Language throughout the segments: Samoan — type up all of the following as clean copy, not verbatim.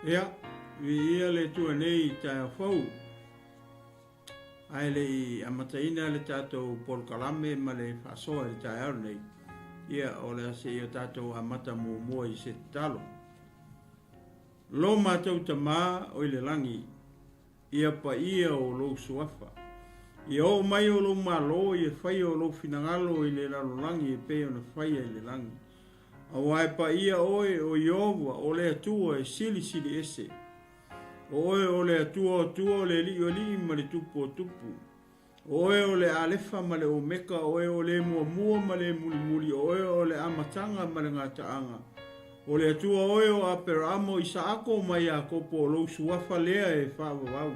Ia, viia le Atua nei i taeao fou. Ae le i amataina le tatou polokalame ma le faasoa i le taeao lenei, ia, o le a se i o tatou amata muamua i se tatalo. Lo matou Tama o i le lagi, ia paia o lou suafa. Ia oo mai o lou Malo, ia faia o lou finagalo i le lalolagi e pei ona faia i le lagi. Aua e paia oe, o Ieova, o le Atua e silisili ese. O oe o le Atua o atua, o le Alii o alii ma le Tupu o tupu. O oe o le Alefa ma le Omeka, o oe o le Muamua ma le Mulimuli, o oe o le Amataga ma le Gataaga. O le Atua oe o Aperaamo, Isaako ma Iakopo, o lou suafa lea e faavavau.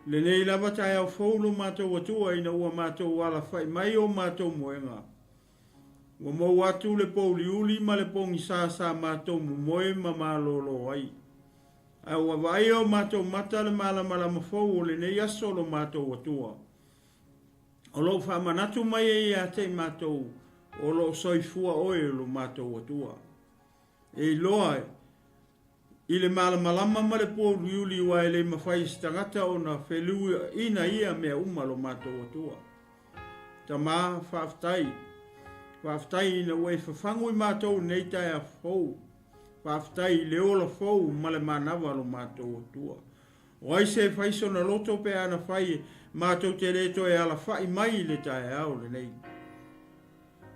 Lenei lava taeao fou lo matou Atua ina ua matou alafa'i mai o matou moega. Ua maua atu le pouliuli ma le pogisa sa matou momoe ma malolo ai. Ae ua vaaia o matou mata le malamalama fou o lenei aso lo matou Atua. O lou faamanatu mai ai ia te i matou, o lo o soifua oe lo matou Atua. E iloa I le malamalama ma le puauliuli ua e le mafai e se tagata ona feluiaina ia mea uma lo matou Atua. Tama, faafetai. Faafetai ina ua e fafagu i matou i lenei taeao fou. Faafetai i le ola fou ma le manava lo matou Atua. O ai se e fai sona loto pe ana fai matou te le toe alafa'i mai i le taeao lenei.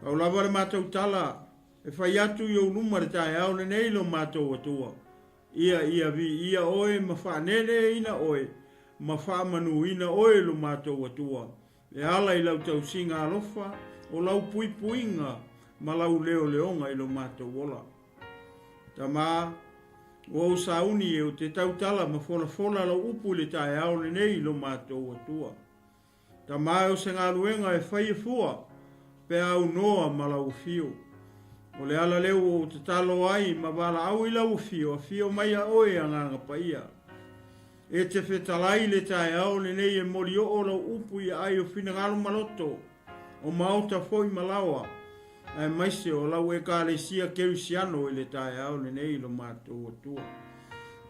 Pau lava le matou tala, E fai atu i ou luma le taeao lenei lo matou Atua, ia ia viia oe ma faaneeneeina oe ma faamanuina oe lo matou Atua, e ala i lau tausiga alofa, o lau puipuiga ma lau leoleoga i lo matou ola. Tama, ua ou sauni e ou te tautala ma folafola lau upu i le taeao lenei lo matou Atua. Tama o se galuega e fai e fua pe a aunoa ma lau afio. O le ala lea ua ou tatalo ai ma valaau i lau afio, afio mai a oe Agaga Paia. E te fetalai i le taeao lenei e molioo lau upu i aai o finagalo ma loto, o maota foi ma laoa, aemaise o lau Ekalesia Kerisiano i le taeao lenei lo matou Atua.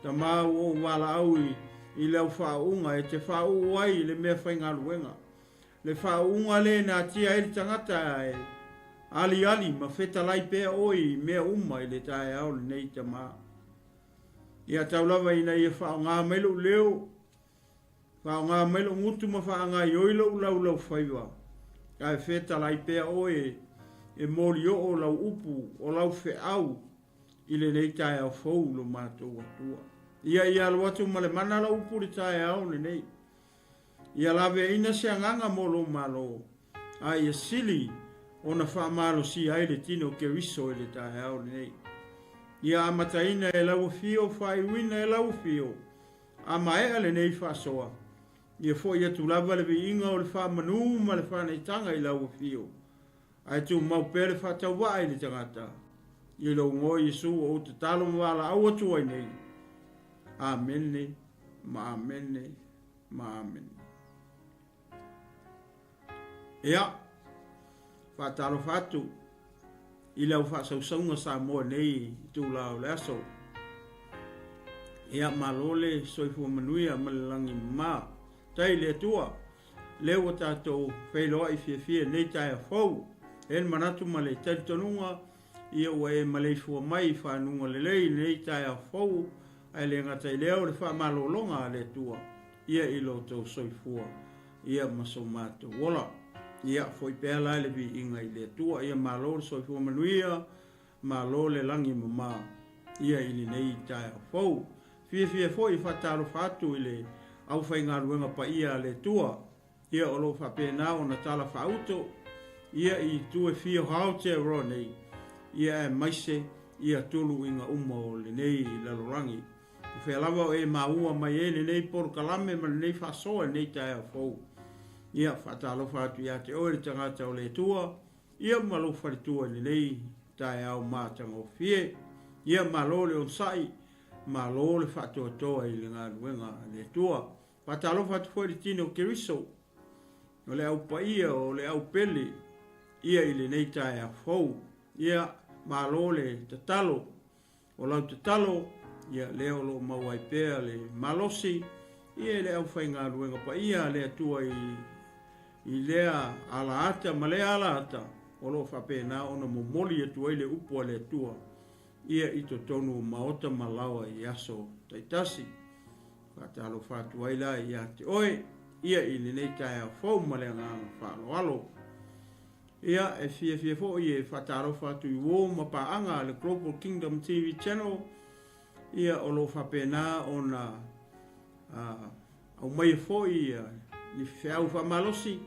Tama ua ou valaau i, i lau faauuga e te faauu ai i le mea faigaluega. Le faauuga le natia ai le tagata ae aliali ma fetalai pea oe i mea uma i le taeao lenei tama. Ia tau lava ina ia faaaoga mai lou leo Faaaoga mai lou gutu ma faagaioi lou laulaufaiva, ae fetalai pea oe e molioo lau upu o lau feau i lenei taeao fou lo matou Atua. Ia ia alu atu ma le mana lau upu i le taeao lenei. Ia laveaina se agaga mo lou Malo, a ia sili ona faamalosia ai le tino o Keriso i le taeao lenei. Ia amataina e lau afio, faaiuina e lau afio, A maea lenei faasoa, ia foi atu lava le viiga o le faamanu ma le faanaitaga i lau afio, ae tumau pea le faatauvaa i le tagata. I lou igoa Iesu ua ou tatalo ma valaau atu ai nei. Amene ma amene ma amene. Ia, faatalofa atu i lau faasausauga Samoa nei itula o le aso. Ia, malo le soifua manuia ma le lagi mama. Tai le Atua, lea ua tatou feiloai fiafia i lenei taeao fou. E le manatu ma le talitonuga, ia ua e maleifua mai i fanuga lelei i lenei taeao fou, ae le gata i lea o le faamalologa a le Atua ia i lo outou soifua ia ma so matou ola. Ia, foi pea la le viiga i le Atua. Ia malo le soifua manuia, malo le lagi mama ia i lenei taeao fou. Fiafia foi e faatalofa atu i le aufaigaluega paia a le Atua, ia o lo o faapena ona tala faauto ia i itu e fia o Aotearoa nei, ia aemaise ia tuluiga uma o lenei lalolagi. O fea lava o e maua mai ai lenei polokalame ma lenei faasoa i lenei taeao fou. Ia, faatalofa atu ia te oe le tagata o le Atua, ia ma lou faletua i lenei taeao matagofie. Ia, malo le onosai, malo le faatoatoa i le galuega a le Atua. Faatalofa atu foi i le tino o Keriso, o le au paia, o le au pele, ia i lenei taeao fou. Ia, malo le tatalo. O lau tatalo, Ia, lea o lo o maua ai pea le malosi, ia i le aufaigaluega paia a le Atua i, i lea alaata ma lea alaata o lo o faapena ona momoli atu ai le upu a le Atua, ia i totonu o maota ma laoa i aso taitasi. Faatalofa atu ai la ia te oe, ia i lenei taeao fou ma le agaga faaaloalo. Ia, e fiafia foi e faatalofa atu i uo ma paaga a le Global Kingdom TV Channel, ia o lo o faapena ona aumaia foi ni feau faamalosi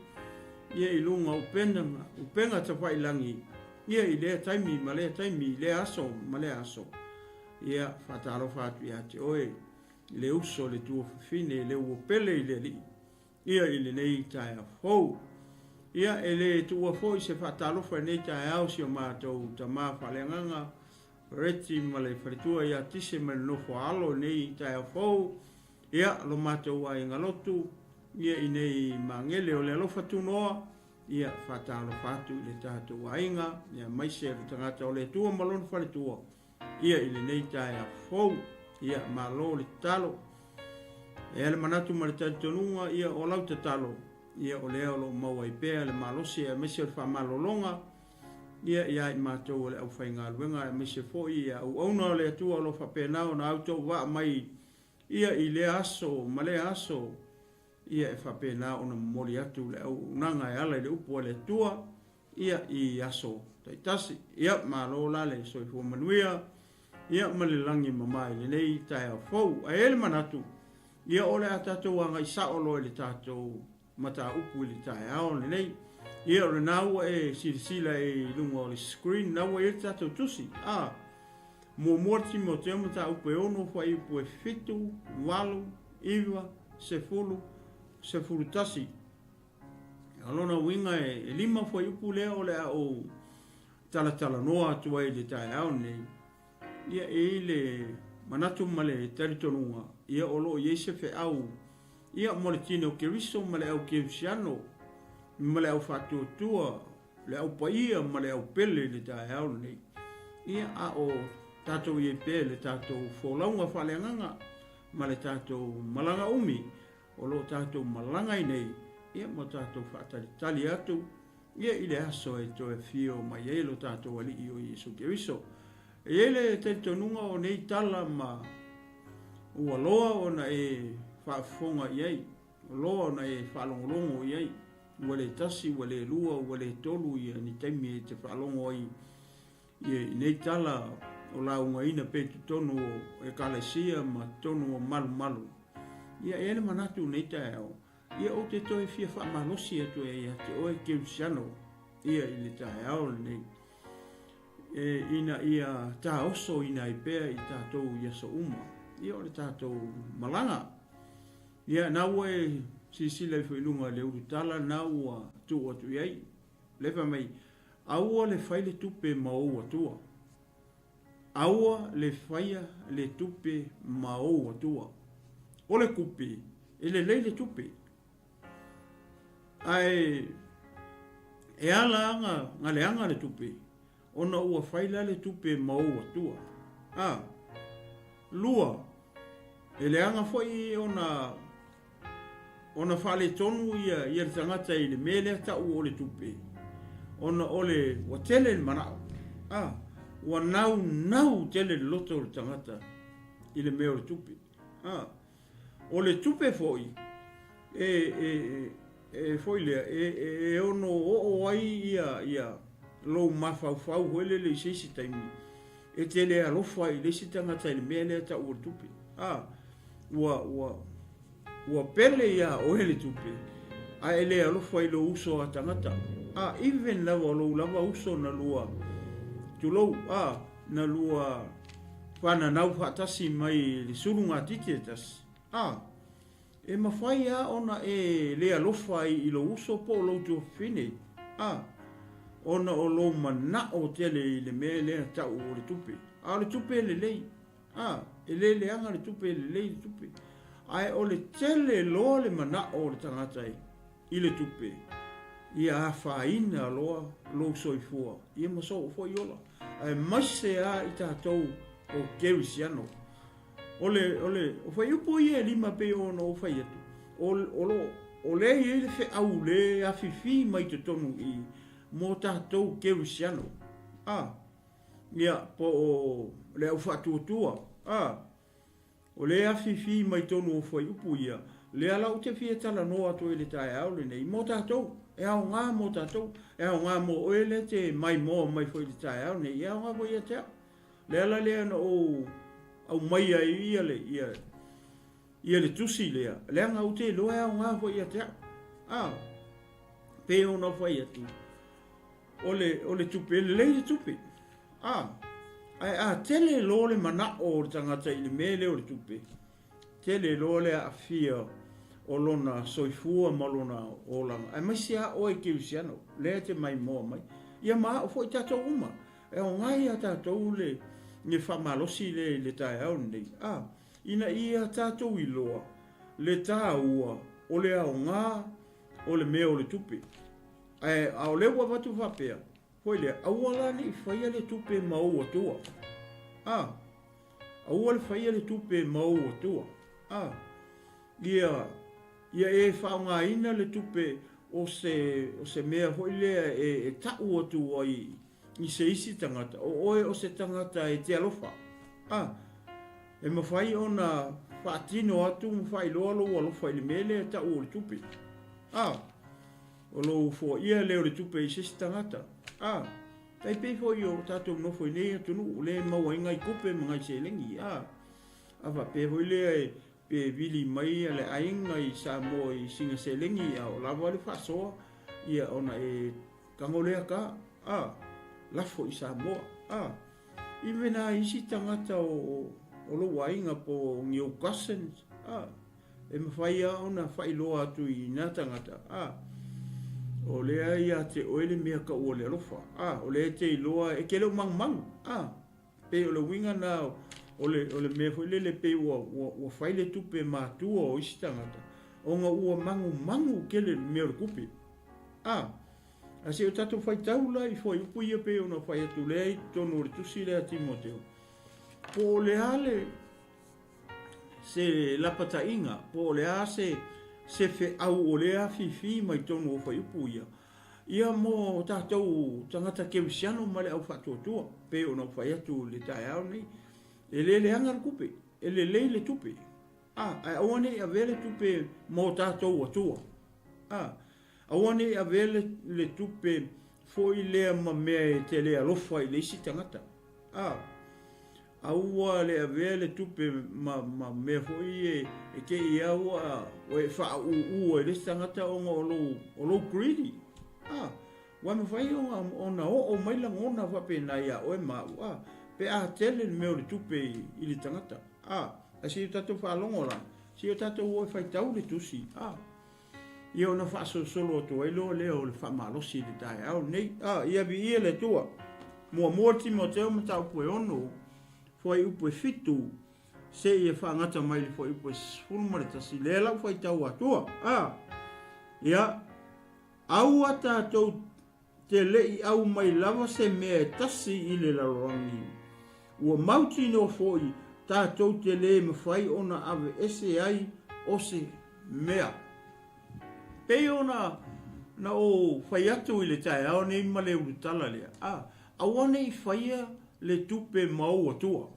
ia i luga o upena, upega tafailagi ia i lea taimi ma lea taimi, i lea aso ma lea aso. Ia, faatalofa atu ia te oe le uso le tuafafine le ua pele i le Alii ia i lenei taeao fou. Ia, e le tuua foi se faatalofa i lenei taeao si o matou tama faaleagaga Reti ma le faletua ia Tise ma le nofo a alo i lenei taeao fou. Ia, lo matou aiga lotu, ia i nei magele o le alofa tunoa, ia faatalofa atu i le tatou aiga, ia aemaise le tagata o le Atua ma lona faletua, ia i lenei taeao fou. Ia, malo le tatalo. E i ai le manatu ma le talitonuga, ia o lau tatalo, ia o lea o lo o maua ai pea le malosi aemaise o le faamalologa, ia ia i matou o le aufaigaluega aemaise foi ia auauna o le Atua o lo o faapena ona autouvaa mai ia i lea aso ma lea aso, ia e faapena ona momoli atu le auaunaga e ala i le upu a le Atua, ia i aso taitasi. Ia, malo la le soifua manuia, ia ma le lagi mama i lenei taeao fou. Ae i ai le manatu, ia o le a tatou agai sao loa i le tatou mataupu i le taeao lenei. Ia o lena ua e silasila i luga o le screen, na ua i ai le tatou tusi. A, muamua Timoteo mataupu e 6 fuaiupu e 7, 8, 9, 10, 11. O lona uiga e 5 fuaiupu lea o le a ou talatalanoa atu ai i le taeao lenei. Ia e i ai le manatu ma le talitonuga, ia o lo o i ai se feau ia mo le tino o Keriso ma le au kerisiano ma le au faatuatua, le au paia ma le au pele i le taeao lenei. Ia a o tatou i ai pea i le tatou folauga faaleagaga ma le tatou malaga umi o lo o tatou malaga ai nei, ia ma tatou faatalitali atu ia i le aso e toe afio mai ai lo tatou Alii o Iesu Keriso. E i ai le talitonuga o nei tala ma ua loa ona e faafofoga i ai, ua loa ona e faalogologo i ai, ua le tasi, ua le lua, ua le tolu ia ni taimi e te faalogo ai ia i nei tala o laugaina pea i totonu o Ekalesia ma totonu o malumalu. Ia e i ai le manatu i lenei taeao, ia ou te toe fia faamalosi atu ai ia te oe kerisiano ia i le taeao lenei, e, ina ia taosoina ai pea i tatou i aso uma, ia o le tatou malaga. Ia, na ua e silasila ifo i luga i le ulutala na ua tuu atu i ai. Le fai mai, aua le fai le tupe ma ou atua. Aua le faia le tupe ma ou atua. O le kupe, e lelei le tupe. Ae e ala aga na leaga le tupe, ona ua fai la le tupe ma ou atua. A, lua, e leaga foi ona ona faaletonu ia ia le tagata i le mea lea tau o le tupe, ona o le ua tele le manao, a, ua naunau tele le loto o le tagata i le mea o le tupe. A, o le tupe foi e, e, e foi lea, e, e ono oo ai ia, ia lou mafaufau foi lele i se isi taimi, e te le alofa i le isi tagata i le mea lea tau o le tupe. A, ua, ua, ua pele iā oe le tupe, ae e le alofa i lou uso a tagata. A, even lava o lou lava uso na lua, tulou, a, na lua fananau faatasi mai i le sulugatiti e tasi, a, e mafai lava ona e le alofa ai i lou uso po o lou tuafafine, a, ona o lou manao tele i le mea lea tau o le tupe. A o le tupe e lelei. A, e le leaga le tupe, e lelei le tupe. Ae o le tele loa le manao o le tagata i le tupe, ia afaina loa lou soifua, ia ma sou foi ola. Aemaise lava i tatou o kerisiano. O le, o le, o fuaiupu ia e lima pei ona ou fai atu, o, o lo, o lea e i ai le feau le afifi mai totonu i i mo tatou kerisiano, a, ia, po o le au faatuatua, a, o lea e afifi mai totonu o fuaiupu ia, lea la ou te fia talanoa atu ai i le taeao lenei, mo tatou, e aoga mo tatou, e aoga mo oe lea e te maimoa mai foi i le taeao lenei, e aoga foi ia te au. Le ala lea na ou aumaia ai ia le, ia, ia le tusi lea, leaga ou te iloa e aoga foi ia te au. A, pei ona fai atu, o le, o le tupe, e lelei le tupe. A, ae a tele loa le manao o le tagata i le mea lea o le tupe, tele loa le aafia o lona soifua ma lona olaga, aemaise lava oe kerisiano, lea e te maimoa mai. Ia ma au foi tatou uma. E aoga ia tatou le le faamalosi lea i le taeao lenei, a, ina ia tatou iloa le taua o le aoga o le mea o le tupe. Ae, a o lea ua avatu faapea, foi lea, aua la ne i faia le tupe ma ou atua. A, aua le faia le tupe ma ou atua. A, ia, ia e faaaogaina le tupe o se, o se mea foi lea e, e ta'u atu ai i se isi tagata, o oe o se tagata e te alofa. A, e mafai ona faatino atu ma faailoa lou alofa i le mea lea e ta'u o le tupe. A, o lou foaia lea o le tupe i se isi tagata. A, tai pei foi o tatou nofo i nei atunuu lea e maua ai nai tupe ma nai seleni. A, a faapea foi lea e pe vili mai le aiga i Samoa i sina seleni a o lava le faasoa, ia ona e Tago lea ka, a, lafo i Samoa, a. Even a isi tagata o, o lou aiga po o ni ou cousins, a, e mafai a ona faailoa atu i na tagata, a, o lea ia te oe le mea kau o le alofa, a, o lea e te iloa e te le o manumanu, a. Pei o le uiga na o le, o le mea foi lele pei ua, ua, ua fai le tupe matua o isi tagata, ona ua manumanu tele le mea o le tupe. A, a se i o tatou faitau la i fuaiupu ia pei ona fai atu lea i totonu o le tusi lea a Timoteo, po o le a le, se lapataiga, po o le a se, se feau o lea afifi mai totonu o fuaiupu ia, Ia mo tatou tagata kerisiano ma le au faatuatua, pei ona ou fai atu i le taeao lenei, e le leaga le tupe, e lelei le tupe, a, ae aua ne i avea le tupe mo tatou atua, a, aua ne i avea le, le tupe foi lea ma mea e te le alofa i le isi tagata, a, aua le avea le tupe ma, ma mea foi e, e te i a ua, ua e faaūū ai le isi tagata ona o lou, o lou greedy. A, ua mafai ona, ona oo mai lagona faapena iā oe ma au, a, pe a tele le mea o le tupe i, i le tagata. A, ae se i o tatou faalogo la, se i o tatou o e faitau le tusi, a. Ia ona faasolosolo atu ai loa lea o le faamalosi i le taeao lenei. A, ia viia le Atua. Muamua Timoteo mataupu e 6, fuaiupu e 7, seia faagata mai le fuaiupu e 11, lea lau faitau atua. A, ia, aua tatou te le i aumai lava se mea e tasi i le lalolagi. Ua mautinoa foi tatou te le mafai ona aveese ai o se mea. Pei ona na ou fai atu i le taeao nei ma le ulutala lea, a, aua ne i faia le tupe ma ou atua.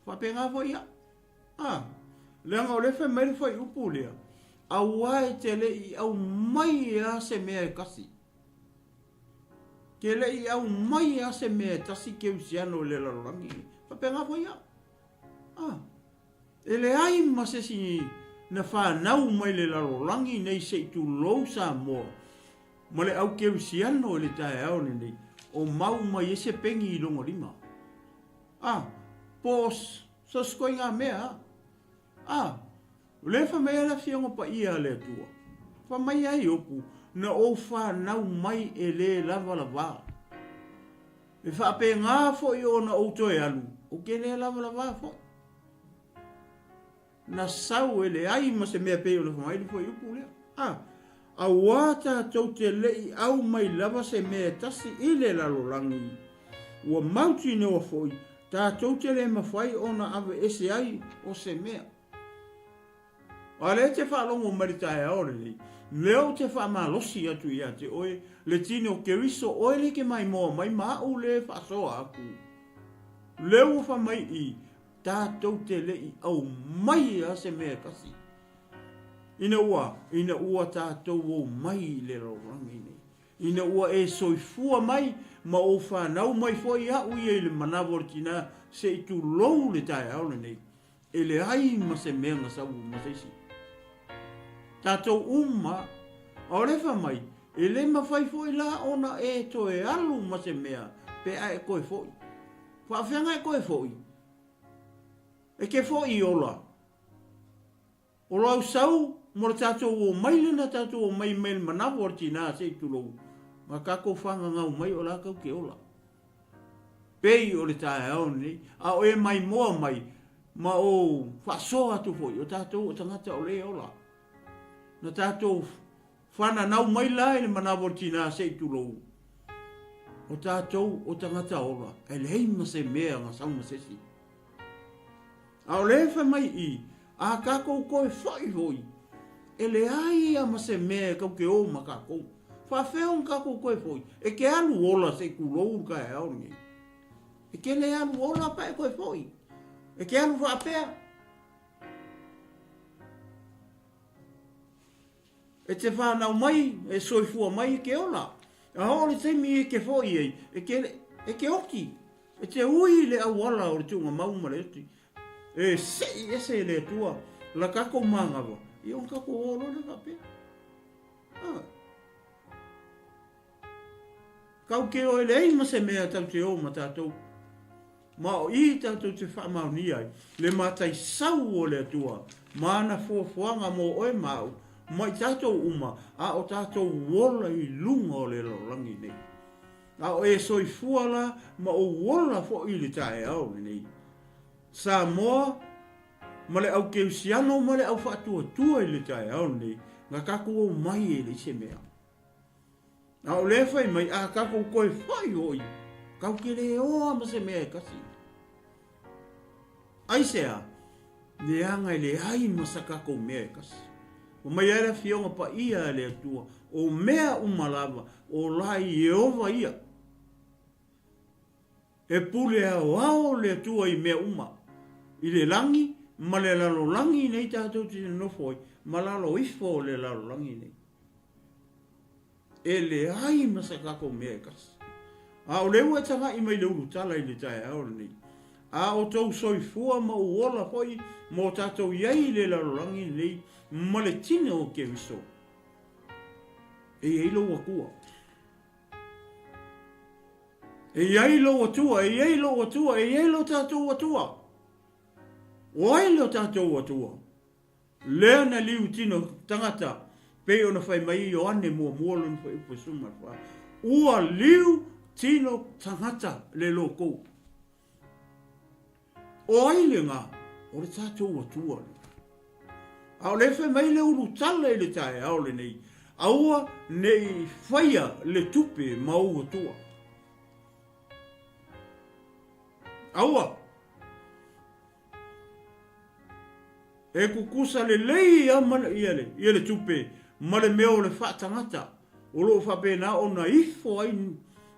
Faapena foi au. A, leaga o lea e fai mai le fuaiupu lea, aua e te le i aumai lava se mea e tasi. Te le i aumai lava se mea e tasi kerisiano i le lalolagi nei. Faapena foi au. A, e leai ma se isi na fanau mai le lalolagi nei se i tulou Samoa ma le au kerisiano i le taeao lenei o mau mai ai se peni i lona lima. A, po o so se koiga mea, a. A, o lea e fai mai ai le Afioga Paia a le Atua, fai mai ai Iopu, Na ou fanau mai e lē lavalavā. E faapena foi ona ou toe alu, ou te lē lavalavā foi. Na sau e leai ma se mea pei ona fai mai le fuaiupu lea. A, auā tatou te le i aumai lava se mea e tasi i le lalolagi, ua mautinoa foi. Tatou te le mafai ona aveese ai o se mea. A lea e te faalogo mai le taeao lenei, lea ou te faamalosi atu ia te oe le tino o Keriso, oe lea e te maimoa mai ma au lea e faasoa atu. Lea ua fai mai i, tatou te le i aumai a se mea e tasi. Ina ua, ina ua tatou omai i le lalolagi nei. Ina ua e soifua mai ma ou fanau mai foi au ia i le manava o le tina se i tulou le taeao lenei, e leai ma se mea na sau ma se isi. Tatou uma, a o le fai mai, e le mafai foi la ona e toe alu ma se mea pe a e toe foi. Faafefea na e toe foi? E te foi i ola. O lo au sau mo le tatou omai lea na tatou omai mai le manava o le tina se i tulou, ma tatou fagagau mai o la tau te ola. Pei o le taeao lenei, a o e maimoa mai ma ou faasoa atu foi, o tatou o tagata o le ola. Na tatou fananau mai la i le manava o le tina se i tulou, o tatou o tagata ola, e leai ma se mea na sau ma se isi. A o lea e fai mai i, a tatou toe foi foi, e leai a ma se mea e tau te o ma tatou. Faafefea ona tatou toe foi? E te alu ola se i tulou le taeao lenei. E te le alu ola pe a e toe foi. E te alu faapea. E te whanau mai, e soifua mai e ke ola. A oo le taimi e ke foi ai, e ke, e ke oki, e te ui le auala o le tuugamau ma le oti. E sei ese e le Atua la tatou manava, ia ona tatou o loa lea faapea. Ah. Kau ke o e leai ma se mea tau te o ma tatou. Ma o i tatou te faamaonia ai le mataisau o le Atua ma ana fuafuaga mo oe ma au, ma i tatou uma, a o tatou ola i luga o le lalolagi nei. A o e soifua la ma ou ola foi i le taeao lenei. Samoa, ma le au Keusiano ma le au faatuatua i le taeao lenei, na tatou omai e leai se mea. A o lea fai mai, a tatou toe foi hoi, kau te le oa ma se mea e tasi. Aisea? Leaga e leai ma sa tatou mea e tasi. Fai mai ai le Afioga Paia a le Atua, o mea uma lava, o la Ieova ia. E pule aoao le Atua i mea uma, i le lagi ma le lalolagi nei tatou te nonofo ai, ma lalo ifo o le lalolagi nei. E leai ma se tatou mea e tasi. A o lea ua e taga'i mai le ulutala i le taeao lenei, a o tou soifua ma ou ola foi ma o tatou i ai i le lalolagi lenei ma le tino o Keriso, e i ai lou Atua. E i ai lou Atua, e i ai lou Atua, e i ai lo tatou Atua. O ai lo tatou Atua? Lea na liu tino tangata, pei ona fai mai Ioane muamua lona fuaiupu e 14. Ua liu tino tangata le lokou. O ai lena? O le tatou Atua lena. A o lea fai mai le ulutala i le taeao lenei, aua ne i faia le tupe ma ou Atua. Aua! E kukusa lelei a ma ia le, ia le tupe ma le mea o le faatagata o lo o faapena ona ifo ai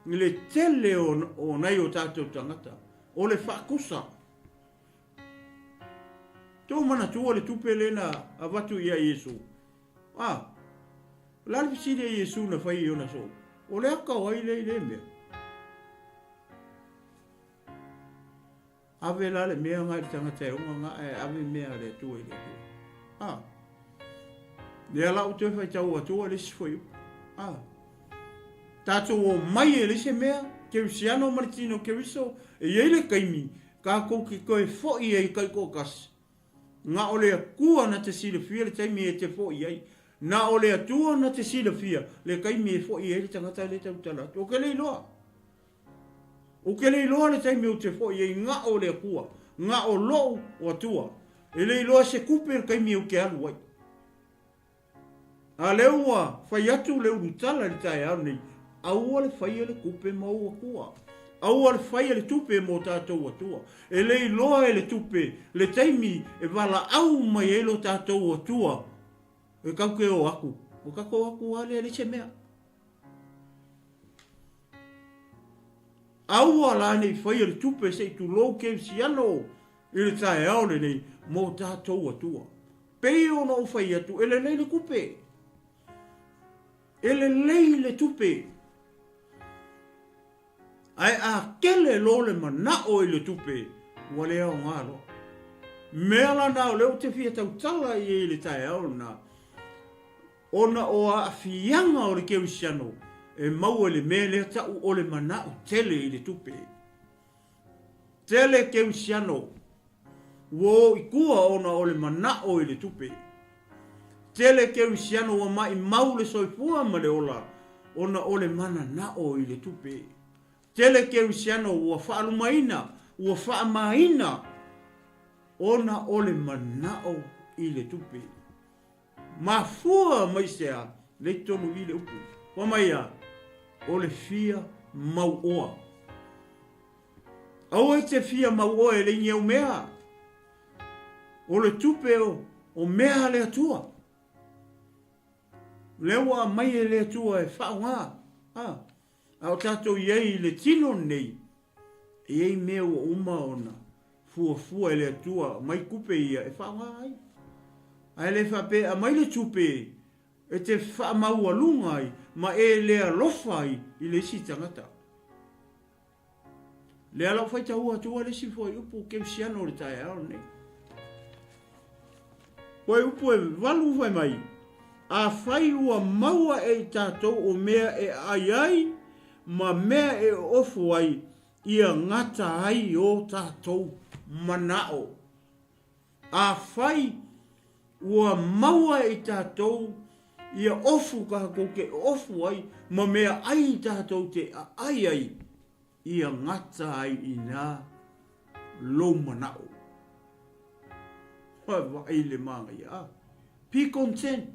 le tele o, o nai o tatou tagata. O le faakusa. Tou manatua le tupe lea na avatu ia Iesu? A, o le a le fesili a Iesu na fai i ona soo? O le aka o ai lea i lea mea? Ave la le mea nga i le tagata e ona nga ae ave mea a le Atua i le Atua. A, lea la ua toe faitau atua le isi fuaiupu. A, tatou omai e leai se mea, Kerisiano ma le tino Keriso, e i ai le taimi tatou te toe foi ai taitoatasi. Na o le Atua na te silafia le taimi e te foi ai. Na o le Atua na te silafia le taimi e foi ai le tagata lea e tautala atu. Ou te le iloa. Ou te le iloa le taimi ou te foi ai, na o le Atua, na o lou Atua. E le iloa se tupe le taimi ou te alu ai. A lea ua fai atu le ulutala i le taeao nei, aua le faia le tupe ma ou Atua. Aua le faia le tupe mo tatou Atua. E le iloa e le tupe le taimi e valaau mai ai lo tatou Atua e tatou te o atu, o tatou o atu lava lea e leai se mea. Aua la ne i faia le tupe se i tulou kerisiano i le taeao lenei mo tatou Atua. Pei ona ou fai atu, e lelei le tupe. E lelei le tupe. Ae a tele loa le manao i le tupe, ua le aoga loa. Mea la na o lea ou te fia tautala i ai i le taeao lena, ona o aafiaga o le kerisiano e maua i le mea lea tau o le manao tele i le tupe. Tele kerisiano ua o i tua ona o le manao i le tupe. Tele kerisiano ua maimau le soifua ma le ola ona o le mananao i le tupe. Tele kerisiano ua faalumaina, ua faamaina ona o le manao i le tupe. Mafua mai se a? Lea i totonu i i le upu. Fai mai a? O le fia mauoa. Aua e te fia mauoa e leai ni au mea. O le tupe o, o mea a le Atua. Lea ua aumai e le Atua e faaaoga. A, a o tatou i ai i le tino lenei, e i ai mea ua uma ona fuafua e le Atua, aumai tupe ia e faaaoga ai. Ae le faapea e aumai le tupe e te faamaualuga ai ma e le alofa ai i le isi tagata. Lea la ua faitaua atua le isi fuaiupu kerisiano o le taeao lenei. Fuaiupu e valu fai mai, Afai ua maua e i tatou o mea e aai ai ma mea e oofo ai, ia gata ai o tatou manao. Afai ua maua e i tatou ia ofu tatou te ofu ai ma mea ai tatou te aai ai, ia gata ai i ina lou manao. Vaai le manaia, a? Be content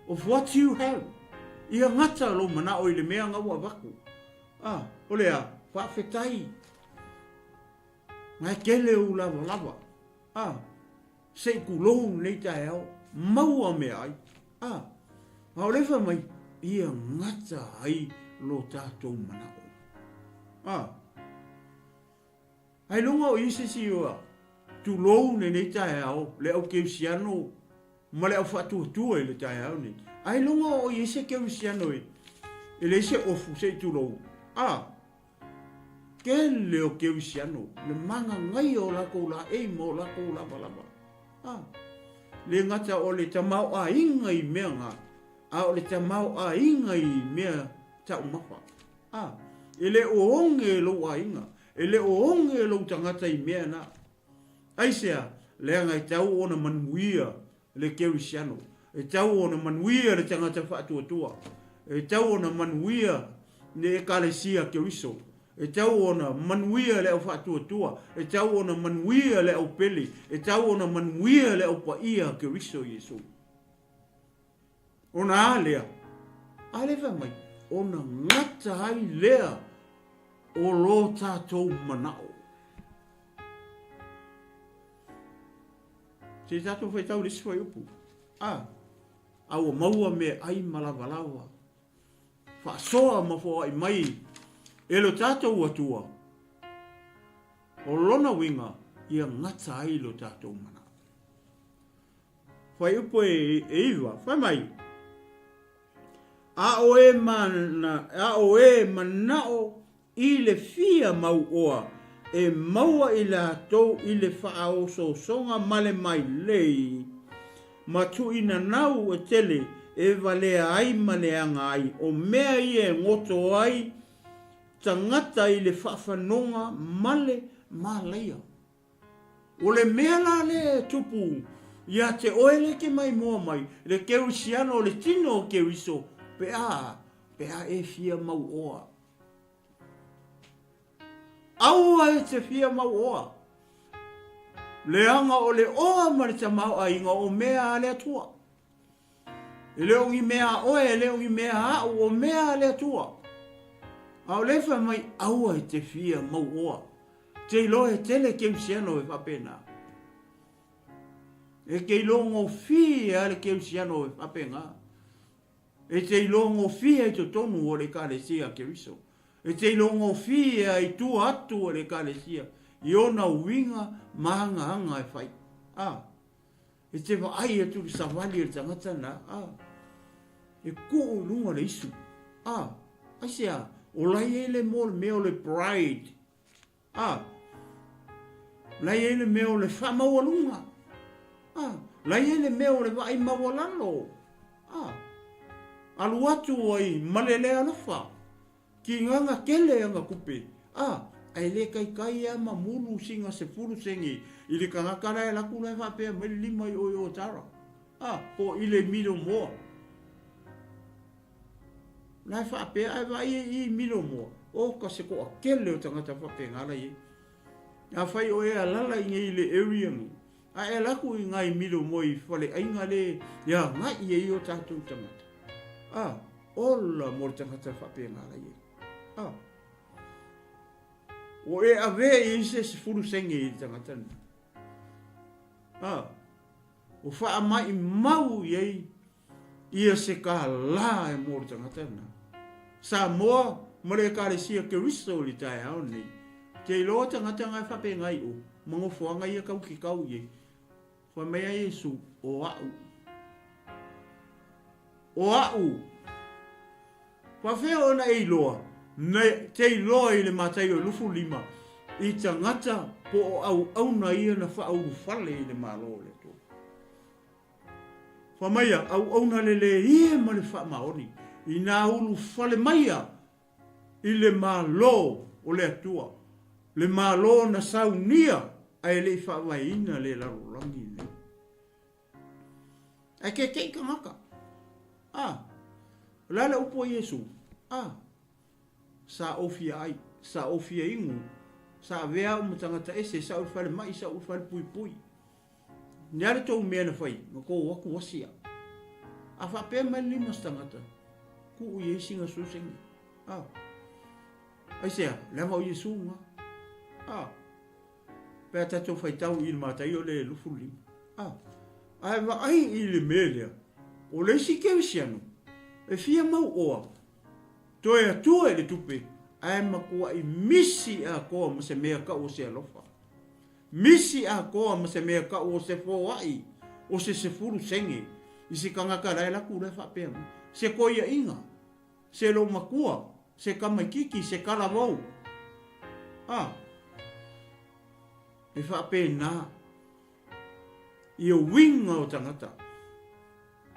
of what you have. Ia gata lou manao i le mea na ua avatu. A, o le a? Faafetai. Ngae tele ou lavalava. A, se i tulou lenei taeao, maua meaai. A, a o lea fai mai, ia gata ai lo tatou manao. A, ailoga o i ai se isi ua tulou lenei taeao, le au kerisiano ma le au faatuatua i le taeao nei. Ailoga o i ai se kerisiano e leai se ofu se i tulou. A, Tele o kerisiano, le magagaia o latou laei ma o latou lavalava. A, le gata o le tamaoaiga i mea na, a o le tamaoaiga i mea taumafa. A, e le o oge lou aiga, e le o oge lou tagata i mea na. Aisea? Leaga e tau ona manuia le kerisiano, e tau ona manuia le tagata faatuatua, e tau ona manuia le Ekalesia Keriso, e tau ona manuia le au faatuatua, e tau ona manuia le au pele, e tau ona manuia le au paia Keriso Iesu. Ona a lea? A lea fai mai, ona gata ai lea o lo tatou manao. Se i tatou faitau le isi fuaiupu. A, a ua maua mea ai ma lavalava, faasoa ma foai mai e lo tatou Atua, o lona uiga ia gata ai lo tatou manao. Fuaiupu e 9, fai mai, A o e, mana, a o e manao i le fia mauoa e maua i latou i le faaosoosoga ma le mailei, ma tuuinanau e tele e valea ai ma leaga ai, o mea ia e goto ai tagata i le faafanoga ma le malaia. O le mea la lea e tupu ia te oe lea e te maimoa mai, le kerisiano o le tino o Keriso, pe a, pe a e fia mauoa. Aua e te fia mauoa. Leaga o le oa ma le tamaoaiga o mea a le Atua. E le o ni mea a oe, e le o ni mea a au, o mea a le Atua. A o lea e fai mai aua e te fia mauoa. Te iloa e tele kerisiano e faapena. E te iloa gofie lava le kerisiano e faapena. E te iloa gofie i totonu o le Ekalesia a Keriso. E te iloa gofie lava i tua atu o le Ekalesia i ona uiga ma agaaga e fai. A. E te vaai atu i le savali a le tagata lena, a. E kuu i luga le isu. A. Aisea? O la e i ai le mo le mea o le pride. A. La e i ai le mea o le faamaualuga. A. La e i ai le mea o le vaai maualalo. A. Alu atu ai ma le le alofa. Kigaga tele ana tupe. A. Ae le taitai a ma mulu sina sefulu sene i le tagata la e alu atu la e faapea mai le lima i o i o Tara. A. Po o ile milo moa. La e faapea ae vaai ai i i milo moa, oka se toatele o tagata faapena la i ai. Afai o e alala i nei i le area nei, a e ala atu i nai milo moa i faleaiga le e agai ai o tatou tagata, a, ola mo le tagata faapena la i ai. A, o e ave i ai se sefulu sene i le tagata lena. A, o faamaimau i ai Ia se kālā e mo le tagata lena. Samoa ma le Ekalesia Keriso i le taeao lenei. Te iloa tagata nga e faapena i o, ma nofoaga ia kau ke kau i ai. Fai mai a Iesu, O a'u. O a'u. Faafea ona e iloa? Na te iloa i le Mataio 25 i tagata po o auauna ia na faaulufale i le Malo o le Atua. Fai mai a auauna le lē ma le faamaoni, inā ulufale maia i le Malo o le Atua, le Malo na saunia ae le i faavaeina le lalolagi lenei. Ae kekeʻi tagata. A, o le a le upu a Iesu? A, sa ou fia ai, sa ou fia inu, sa avea au ma tagata ese, sa ou i le falemai, sa ou i le falepuipui. Nea le tou mea na fai, na tou o atu asi a. A faapea mai le lima se tagata, tuu i ai sina susegi. A. Aisea, leaga o Iesu na. A. Pe a tatou faitau i le Mataio le 25. A. Ae vaai i le mea lea, o le isi kerisiano, e fia mau oa, toe atua i le tupe, ae matuai misi atoa ma se mea tau o se alofa. Misi atoa ma se mea kau o se foai o se sefulu sene i se tagata la e laku la faapea mai, se koiaʻiga, se loomatua, se tamaititi, se talavou. A, e faapena ia uiga o tagata.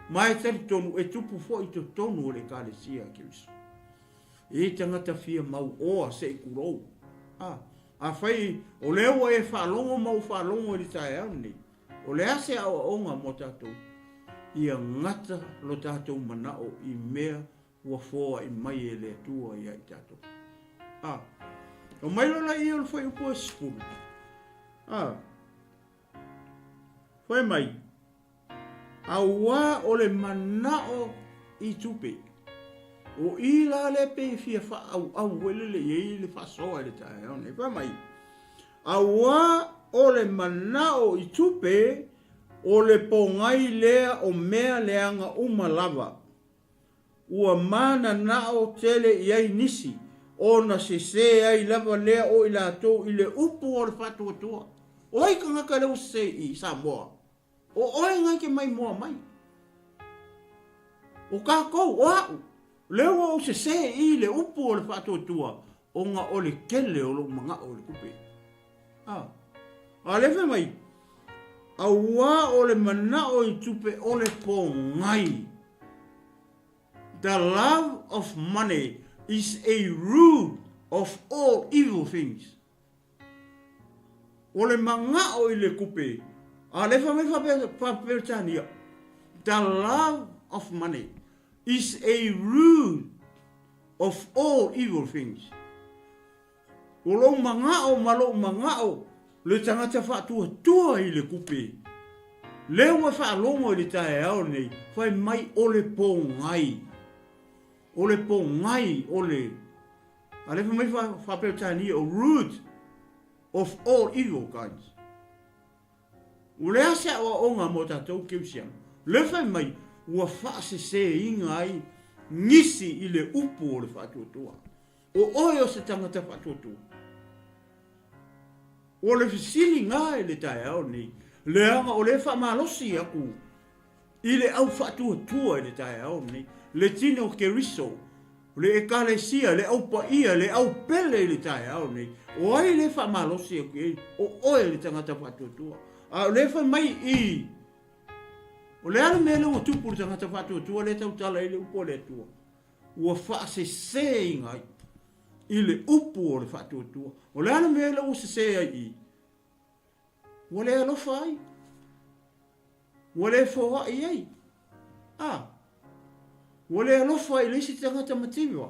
Ma e talitonu e tupu foi i totonu o le Ekalesia a Keriso. E tagata fia mauoa se i kulou. A, afai o lea ua e faalogo ma ou faalogo i le taeao lenei, o le a se aoaoga mo tatou? Ia gata lo tatou manao i mea ua foai mai e le Atua ia i tatou. A, omai loa laia o le fuaiupu e sefulu. A, fai mai, Auā o le manao i tupe. O i la lea pei e fia faaauau welele i ai le faasoa i le taeao nei. Fai mai, auā o le manao i tupe, o le pogai lea o mea leaga uma lava. Ua mananao tele i ai nisi, ona sese ai lava lea o i latou i le upu o le faatuatua. O ai tagata lea ua sese i Samoa? O oe ngai ke mai moa mai. O kākou, o a'u, lea ua ou sesē i le upu o le faatuatua ona o le tele o lou manaʻo i le tupe. A, a lea fai mai, auā o le manaʻo i tupe o le pōgai. The love of money is a root of all evil things. O le manao i le kupe, a le fai mai faa-Peretania, The love of money is a root of all evil things. O lou manao ma lou manao le tagata faatuatua i le kupe, lea ua faalogo i le taeao lenei, fai mai o le pogai. O le pogai o le. A lea fai mai faa-Peretania o root of all evil kinds. Ua leai se aoaoga mo tatou Kerisiano. Lea fai mai ua faaseseina ai nisi i le upu o le faatuatua. O oe o se tagata faatuatua. O le fesili na i le taeao lenei, leaga o lea e faamalosi atu i le au faatuatua i le taeao lenei, le tino o Keriso, le Ekalesia, le au paia, le au pele i le taeao lenei. O ai lea e faamalosi atu i ai? O oe le tagata faatuatua. A o lea e fai mai i, o le a le mea lea ua tupu i le tagata faatuatua lea e tautala ai le upu a le Atua? Ua faaseseina ai i le upu o le faatuatua. O le a le mea lea ua sese ai i? Ua le alofa ai. Ua le foai ai. A. Ua le alofa i le isi tagata mativa.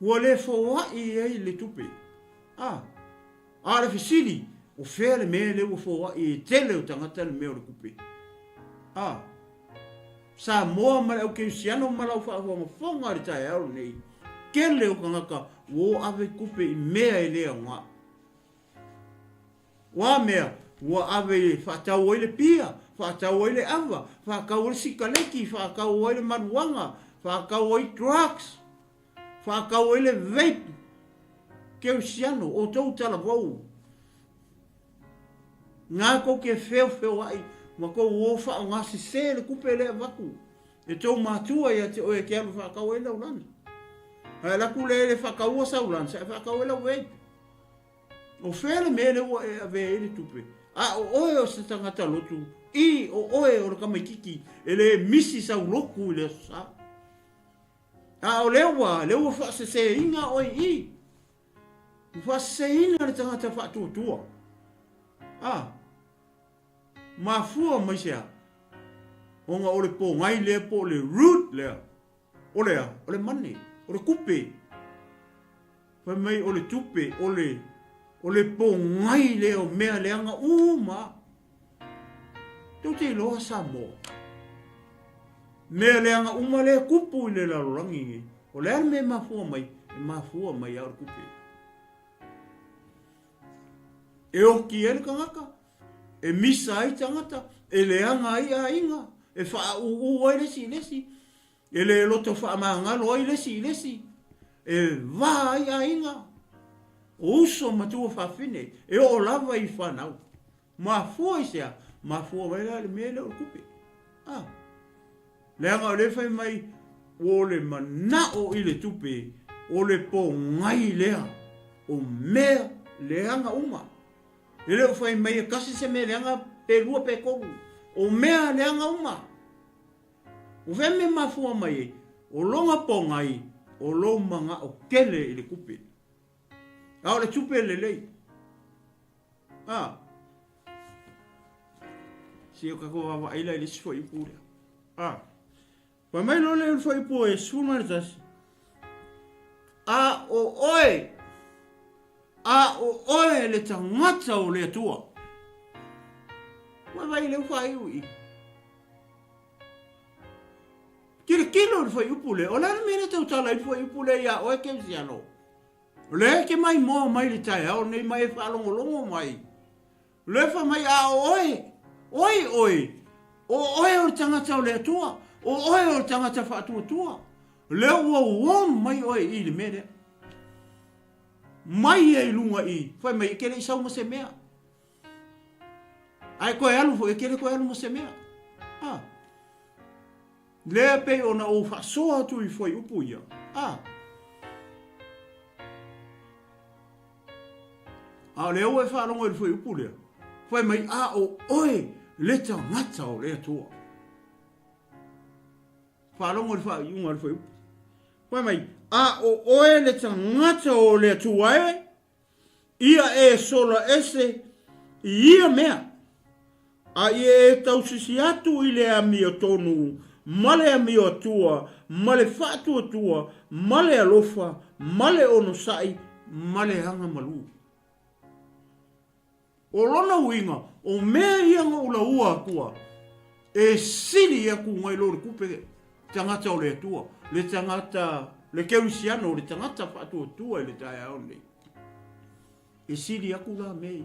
Ua le foai ai le tupe. A. A o le fesili, o fea le mea lea ua foai e tele o tagata le mea o le tupe? A. Samoa ma le au Kerisiano ma lau faafogafoga i le taeao lenei, tele o tagata ua o ave tupe i mea e le aoga. O a mea ua ave e faatau ai le pia, faatau ai le ava, faatau ai le sikaleki, faatau ai le maruana, faatau ai drugs, faatau ai le vape. Kerisiano, outou talavou, na tou te feofeoai ma tou o faaaoga sese le tupe lea e avatu e tou matua ia te oe e te alu e faatau ai lau lana. Ae alu atu lea e le faataua sau lana, ae faatau ai lau vape. O fea le mea lea ua e avea ai le tupe? A o oe o se tagata lotu, i, o oe o le tamaititi e le misi sau lotu i le Aso Sa. A o lea ua, lea ua faaseseina oe i i. Ua faaseseina le tagata faatuatua. A, mafua mai se a? Ona o le pogai lea po o le root lea. O le a? O le money, o le tupe. Fai mai o le tupe, o le, o le pogai lea o mea leaga uma. Tou te iloa Samoa. Mea leaga uma lea e tupu i le lalolagi nei. O le a le mea e mafua mai? E mafua mai lava o le tupe. E oki ai le tagata, e misa ai tagata, e leaga ai aiga, e faaūū ai le isi i le isi, e le loto faamagalo ai le isi i le isi, e va ai aiga, o uso ma tuafafine, e oo lava i fanau. Mafua i se a? Mafua mai la le mea lea o le tupe. A. Leaga o lea fai mai, o le manao i le tupe, o le pogai lea o mea leaga uma. E le o fai mai e tasi se mea leaga pe lua pe tolu. O mea leaga uma. O fea mea mafua mai ai? O lona pogai, o lou manao tele i le tupe. A o le tupe lelei. A. Se o tatou vaavaai la i le isi fuaiupu lea. A. Fai mai loa lea o le fuaiupu e 11. A o oe, a o oe le tagata o le Atua. Ua vai leu faaiu i. Tilotilo i le fuaiupu lea. O le a le mea lea tautala ai le fuaiupu lea ia oe Kerisiano? O lea e te maimoa mai i le taeao nei ma e faalogologo mai. O lea e fai mai, a o oe, oi oe, o oe o le tagata o le Atua, o oe o le tagata faatuatua. O lea ua warn mai oe i le mea lea. Mai ia i luga i, fai mai, e te le i sau ma se mea. A e toe alu foi, e te le toe alu ma se mea. Ah. Lea pei ona ou faasoa atu i fuaiupu ia, a. A o lea ua e faalogo i le fuaiupu lea, fai mai, a o oe le tagata o le Atua. Faalogo i le faaiuga o le fuaiupu. Fai mai, a o oe le tagata o le Atua e, Ia e sola ese i ia mea, a ia e tausisi atu i le amiotonu ma le amioatua ma le faatuatua ma le alofa ma le onosai ma le aga malū. O lona uiga, o mea ia na ou laua atua, e sili aku nai lo le kupe tagata o le Atua, le tagata, Le kerisiano o le tagata faatuatua i le taeao lenei. E sili aku la mea ia.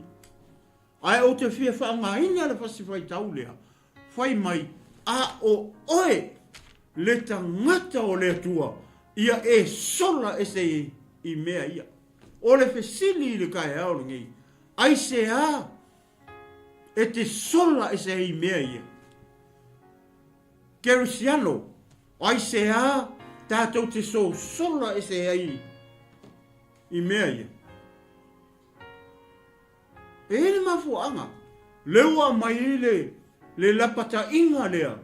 Ae ou te fia faaaogaina le fasi faitau lea, fai mai, a o oe le tagata o le Atua, ia e sola ese i mea ia. O le fesili i le taeao lenei, aisea e te sola ese ai i mea ia? Kerisiano, aisea tatou te sosola ese ai i mea ia? E i ai le mafuaaga lea ua aumai ai le, le lapataiga lea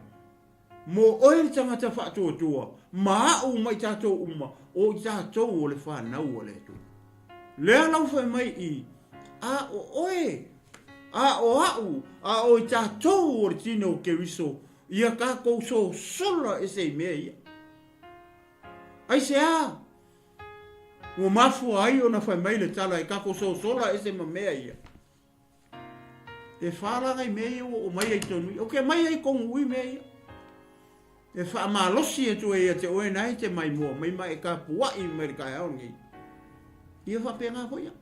mo oe le tagata faatuatua ma a'u ma i tatou uma, o i tatou o le fanau a le Atua. Lea la ua fai mai i, a o oe, a o a'u, a o i tatou o le tino o Keriso, ia tatou sosola ese i mea ia. Aisea? Ua mafua ai ona fai mai le tala e tatou sosola ese ma mea ia. E whālanga i mea ia ua o mai ai tonu i. O ke mai ai kongu i mea ia. E whaamalosi atu e ia te oe nai te mai mua mai ma e ka puai mai le kaeao nei. Ia whaapea foi ia.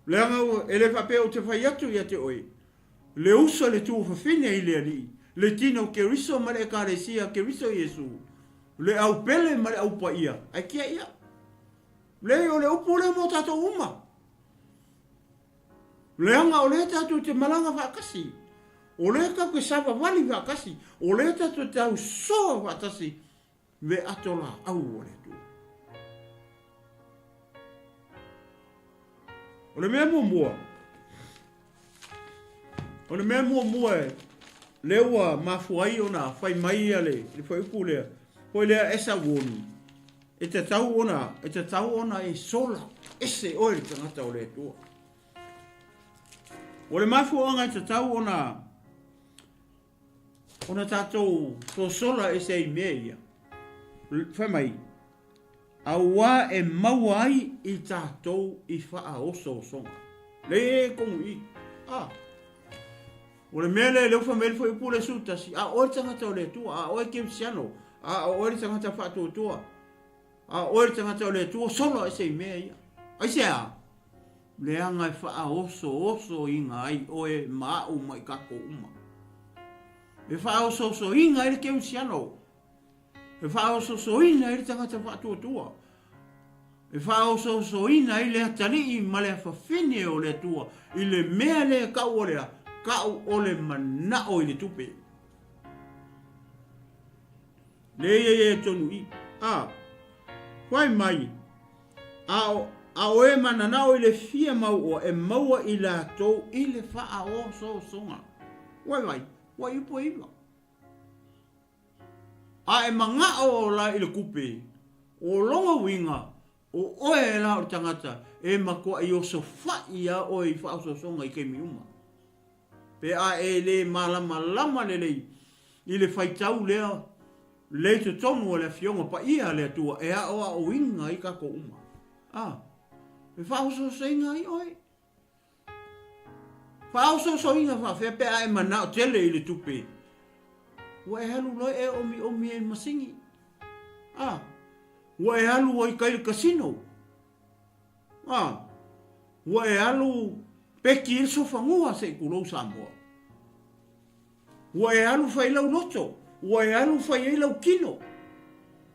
Leaga ua e le whaapea o te whai atu ia te oe. Le uso le tuafafine i le Alii, le tino Keriso ma le Ekalesia Keriso Iesu, le au pele ma le au paia, ae kia ia. Leai, o le upu lea mo tatou uma. Leaga o lea tatou te malaga faatasi, o lea tatou te savavali faatasi, o lea tatou te ausoa faatasi me ato laau o le Atua. O le mea muamua, o le mea muamua e lea ua mafua ai ona fai mai ia le, le fuaiupu lea, foi lea esa uoni, e tatau ona, e tatau ona e sola ese oe le tagata o le Atua. O le mafuaaga e tatau ona ona tatou sosola ese ai i mea ia, fai mai, auā e maua ai i tatou i faaosoosoga. Lei e komu i. A. O le mea lea, lea ua fai mai le fuaiupu lea 11, a oe le tagata o le Atua, a oe kerisiano, a oe le tagata faatuatua, A o oe le tagata o le Atua, sola ese i mea ia. Aisea? Leaga e faaosoosoina ai oe ma a'u ma i tatou uma. E faaosoosoina ai le kerisiano. E faaosoosoina ai le tagata faatuatua. E faaosoosoina ai le atalii ma le afafine o le Atua i le mea lea e tau o le a? Tau o le manao i le tupe. Leia ia e tonu i. A. Whai mai, a o, a o e mananao i le fia mau oa e maua i latou i le faaosoosoga. Wai vai, wai upu e iwa. A e mangao la i le kupe, o longa uiga, o oe la o le tagata e matuai osofai ia oe i faaosoosoga i taimi uma. Pe a e le malamalama lelei i le faitau lea le i totonu o le Afioga Paia a le Atua e aoaoina ai tatou uma. A, e faaosoosoina ai oe. Faaosoosoina faafefea pe a e manao tele i le tupe. Ua e alu loa e omiomi ai i le masini. A, ua e alu ai kai le casino. A, ua e alu peki i le sofanua se i tulou Samoa. Ua e alu fai lau loto, ua e alu fai ai lau kino.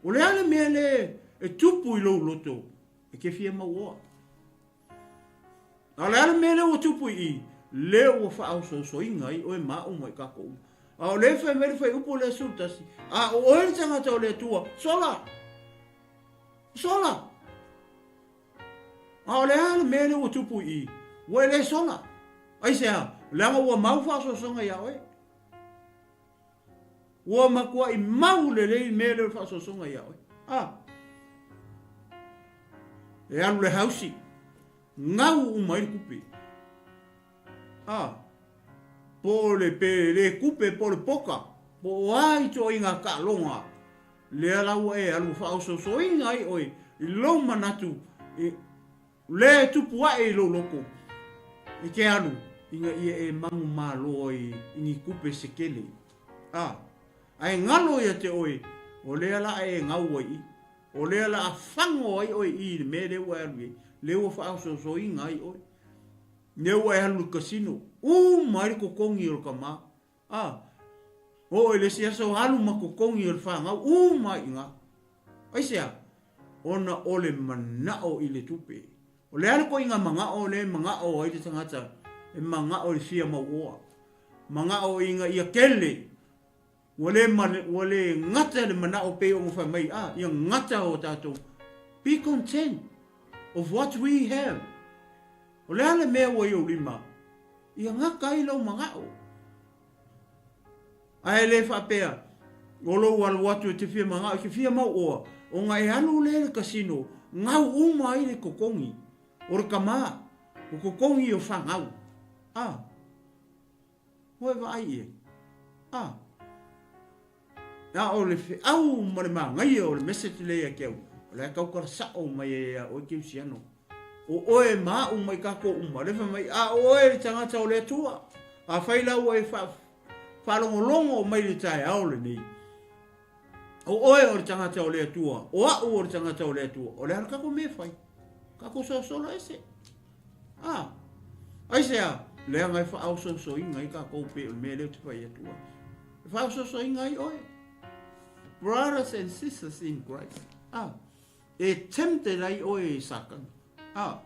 O le a le mea le e tupu i lou loto e te fia mauoa? A o le a le mea lea ua tupu i i, lea ua faaosoosoina ai oe ma a'u ma i tatou uma. A o lea e fai mai le fuaiupu lea 11, a o oe le tagata o le Atua, sola! Sola! A o le a le mea lea ua tupu i i? Ua e le sola. Aisea? Leaga ua mau faaosoosoga iā oe. Ua matuai mau lelei le mea lea o le faaosoosoga iā oe. A. E alu le hausi. Gau uma ai le kupe. A. Po o le pe le kupe po o le poka. Po o a ituaiga taaloga. Lea la ua e alu faaosoosoina ai oe i lou manatu i lea e tupu ae i lou loto, e te alu ina ia e manumalo ai i ni tupe se tele. A, ae galo ia te oe, o lea la e gau ai i. O lea la a fago ai oe i i le mea lea ua e alu i ai, lea ua faaosoosoina ai oe. Lea ua e alu i le casino, uma ai le totogi o le tama. A, oo i le isi aso alu ma totogi o le fanau, uma ai i ina. Aisea? Ona o le manao i le tupe. O le a le ituaiga manao lea e manao ai le tagata? E manao i le fia mauoa. Manao ina ia tele. Ua le, ua le gata le manao pei ona fai mai, ah, ia gata o tatou. Be content of what we have. O le a le mea ua i ou lima? Ia gata ai lou manao. Ae le faapea, o lou alu atu e te fia manao, e te fia mauoa, ona e alu lea i le casino, gau uma ai le totogi o le tama, o totogi o fanau. A, ua e vaai i ai? A, a o le feau ma le manaia o le message lea ia te au, o la e tautala sao mai ai ia oe Keusiano. O oe ma au ma i tatou uma, lea fai mai, a o oe le tagata o le Atua, afai la ua e fa, faalogologo mai i le taeao lenei, o oe o le tagata o le Atua, o au o le tagata o le Atua, o le a le tatou mea e fai? Tatou sosola ese. A, aisea? Leaga e faaosoosoina ai tatou pei o le mea lea ou te fai atu ai. E faaosoosoina ai oe. Brothers and sisters in Christ. A, e tempted ai oe e Satana. A,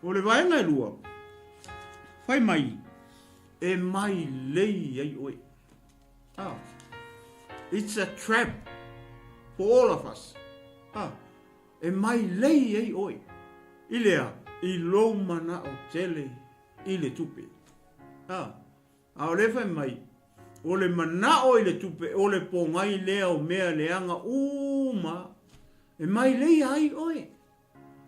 o le vaega e lua, fai mai, e mailei ai oe. A, it's a trap for all of us. A, e mailei ai oe i le a? I lou manao tele i le tupe. A, a o lea fai mai, o le manao i le tupe, o le pogai lea o mea leaga uma e mailei ai oe.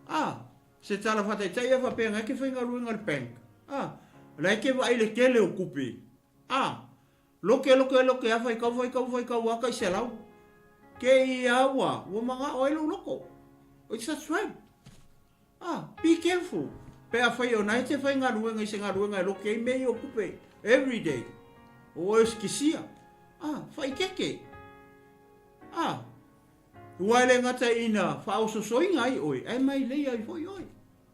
A, se tala faataitai a faapea na e te faigaluega i le bank. A, la e te vaai i le tele o tupe. A, Loke, loke, loke, a faitau, faitau, faitau a tai selau. Ke i a ua, ua manao ai lou loko. It's a trap. Ah, be careful. Pe afai ona e te faigaluega i se galuega e loke ai mea ia o tupe every day. O oe o se kisia. Ah, faikeke. Ah, ua e le gata ina faaososoina ai oe, ae mailei ai foi oe.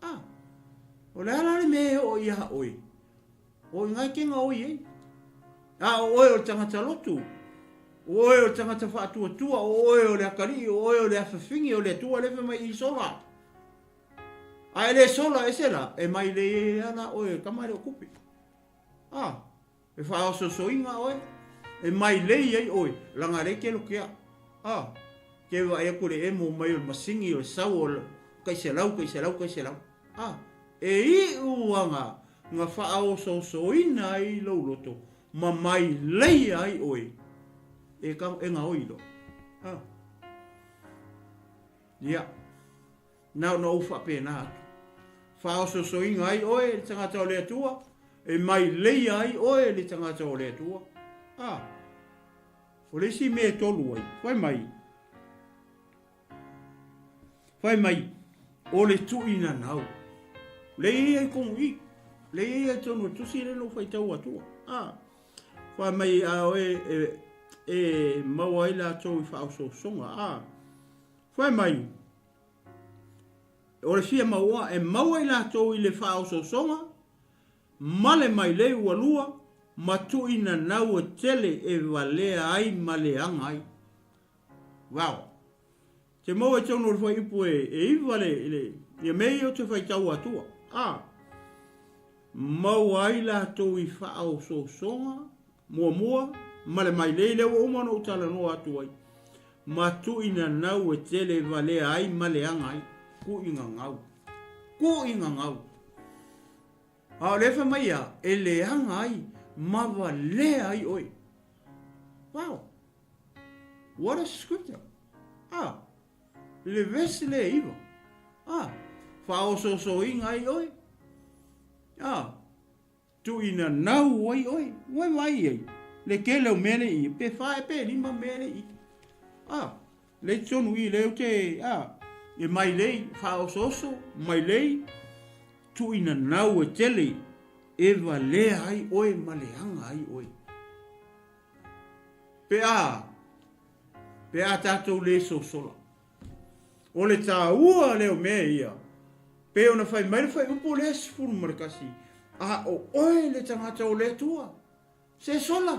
Ah, o le a la le mea e oo iā oe? O i ina e te gaoi ai. A o oe o le tagata lotu, o oe o le tagata faatuatua, o oe o le atalii, o oe o le afafine o le Atua lea fai mai i sola. A e le sola ese la, e mai lei ai lava la oe e tama e le o tupe. A, e faaosoosoina oe, e mai lei ai oe, laga lea e te lokea. A, te vaai atu i le emo mai o le masini o le sau o le tai selau, tai selau, tai selau. A, e iu aga na faaosoosoina ai lou loto ma maileia ai oe e ka, e gaoi loa. A. Ia, na ona ou faapena atu. Faaosoosoina ai oe e le tagata o le Atua, e maileia ai oe e le tagata o le Atua. A. O le isi mea e tolu ai, fai mai, Fai mai, o le tuuinanau. Lea e i ai tonu i. Lea e i ai tonu e tusi le na ou faitau atua. A. Fai mai, a oe e, e maua ai latou i faaosoosoga. A. Fai mai, o le fia maua, e maua i latou i le faaosoosoga, ma le mailei ua lua, ma tuuinanau e tele e valea ai ma leaga ai. Wow. Te maua i tonu o le fuaiupu e, e iva le, le, ia mea ia ou te faitau atua. A, maua ai latou i faaosoosoga, muamua, ma le mailei lea ua uma ona ou talanoa atu ai, ma tuuinanau e tele valea ai ma leaga ai. Tuuinanau. Tuuinanau. A o lea fai mai ia, e leaga ai ma valea ai oe. Wow. What a scripture! Ah, i le verse lea e iva. Ah, faaosoosoina ai oe. Ah, tuuinanau ai oe. Ua e vaai i ai, le tele o mea lea i i, pe fa ea pe lima mea lea i i. Ah, lea i totonu i i, lea ou te, ah, e mailei, faaosooso, mailei, tuuinanau e tele e valea ai oe ma leaga ai oe. Pe a, pe a tatou le sosola. O le tāua lea o mea ia, pei ona fai mai le fuaiupu lea 11, A o oe le tagata o le Atua, se sola,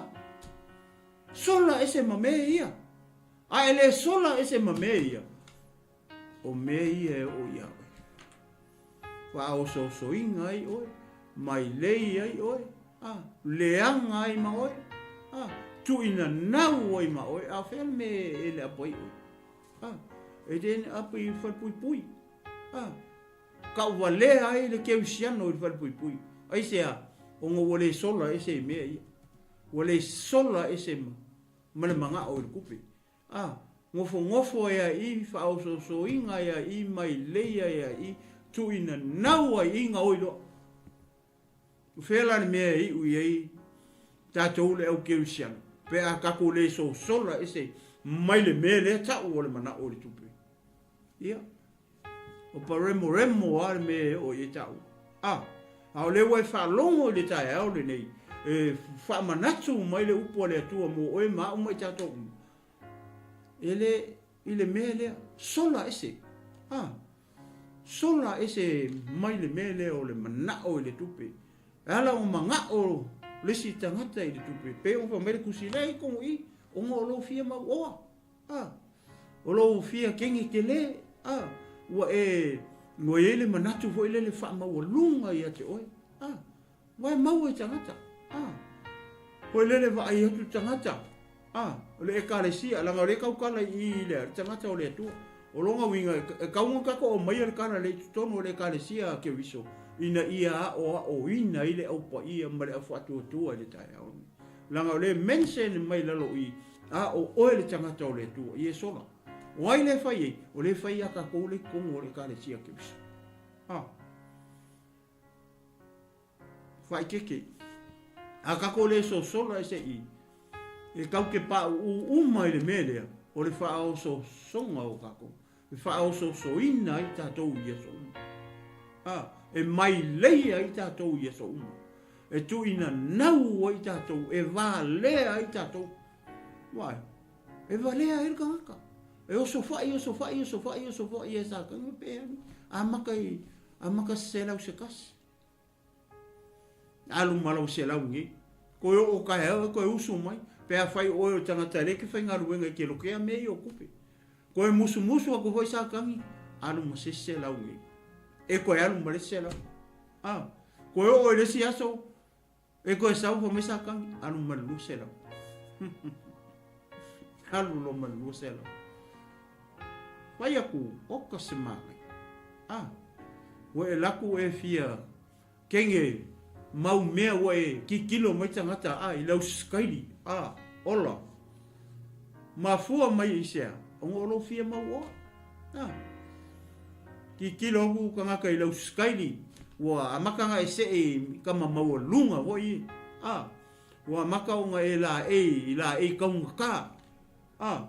sola ese ma mea ia. A e le sola ese ma mea ia, o mea ia e oo iā oe. Faaosoosoina ai oe, mailei ai oe, a, leaga ai ma oe, a, tuuinanau ai ma oe, a o fea le mea e le apo ai oe? A, e le apo i falepuipui, a, kauvalea ai le kerisiano i le falepuipui. Aisea? Ona ua le sola ese i mea ia. Ua le sola ese ma, ma le manao i le tupe. A, nofonofo ai a i, faaosoosoina ai a i, mailei ai a i, tuuinanau ai i gaoi loa. O fea la le mea e iu i ai tatou le au kerisiano pe a tatou le sosola ese mai le mea lea tau o le manao i le tupe? Ia, o paremoremo lava le mea e oo i ai taua. A, a o lea ua e faalogo i le taeao lenei, e faamanatu mai le upu a le Atua mo oe ma au ma i tatou uma, e le i le mea lea, sola ese. A, sola ese mai le mea lea o le manao i le tupe. E ala ona manao le isi tagata i le tupe, pei ona fai mai le tusi lea i totonu i i, ona o lou fia mauoa. A, o lou fia kenge tele, a, ua e, ua i ai le manatu foi lele faamaualuga ia te oe, a, ua e maua i tagata, a, foi lele vaai atu tagata, a, o le Ekalesia, leaga o lea e tautala i i i le tagata o le Atua. O lona uiga, e tatau ona tatou aumaia le tala lea i totonu o le Ekalesia a Keriso, ina ia aoaoina ai le Au Paia ma le Au Faatuatua i le taeao lenei. Leaga o lea e mention mai i lalo i, A o oe le tagata o le Atua, ia e sola. O ai lea e fai ai? O lea e fai ia tatou lea i totonu o le Ekalesia Keriso. A. Faaeteete. A tatou le sosola ese i, e tau te pauu uma i le mea lea, o le faaosoosoga o tatou, e faaosoosoina ai tatou i aso uma. A, e mailei ai tatou i aso uma. E tuuinanau ai tatou, e valea ai tatou. Vaai, e valea ai le tagata. E osofai, osofai, osofai, osofai, e sa kanga pe ani. Amata i, amata se selau se tasi. Alu ma lau selau nei. Koe oo taeao e koe usu mai, pe afai o oe o le tagata e le te faigaluega i te lokea mea ia o tupe. Koe musumusu atu foi Satani, alu ma se selau nei. E koe alu ma le selau. A, koe oo i le isi aso, e koe sau fai mai Satani, alu ma le 200. Alu loa ma le 200. Fai atu, oka se manaia. A, ua e laku e fia kenge mau mea ua e kikilo mai tagata a i lau skaili a ola. Mafua mai i sea, ona o lou fia mau oa. A, kikilo aku tagata i lau skaili, ua amata ona e see i ka mamaualuga foi, a, ua amata ona e laei i laei taugata. A,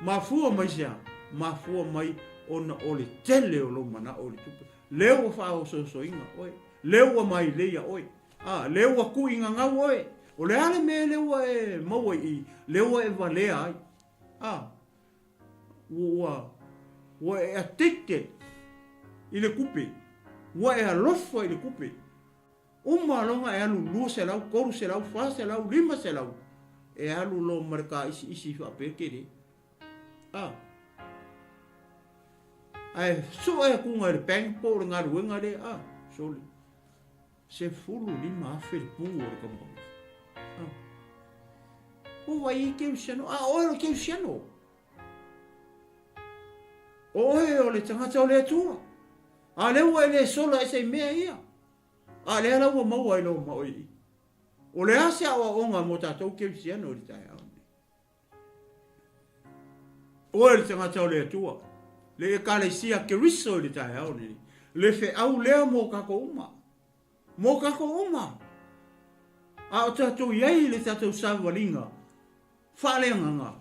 mafua mai se a? Mafua mai ona o le tele o lou manao i le tupe. Lea ua faaosoosoina oe, lea ua maileia oe, a, lea ua tuuigagau oe. O le a le mea lea ua e maua i i, lea ua e valea ai. A, ua, ua e addicted i le tupe, ua e alofa i le tupe. Uma loa e alu 200, 300, 400, 500, e alu loa ma le kāisiisi faapea tele. A. Ae sue atuga i le bank po o le galuega lea, a, sole, 15,000 le pū o le kamupani. A. O vai i kerisiano, a oe o le kerisiano. O oe o le tagata o le Atua. A lea ua e le sola ese i mea ia. A lea la ua maua ai lou mao i i. O le a se aoaoga mo tatou kerisiano i le taeao lenei? Oe le tagata o le Atua, le Ekalesia Keriso i le taeao lenei, le feau lea mo tatou uma. Mo tatou uma. A o tatou i ai i le tatou savaliga faaleagaga,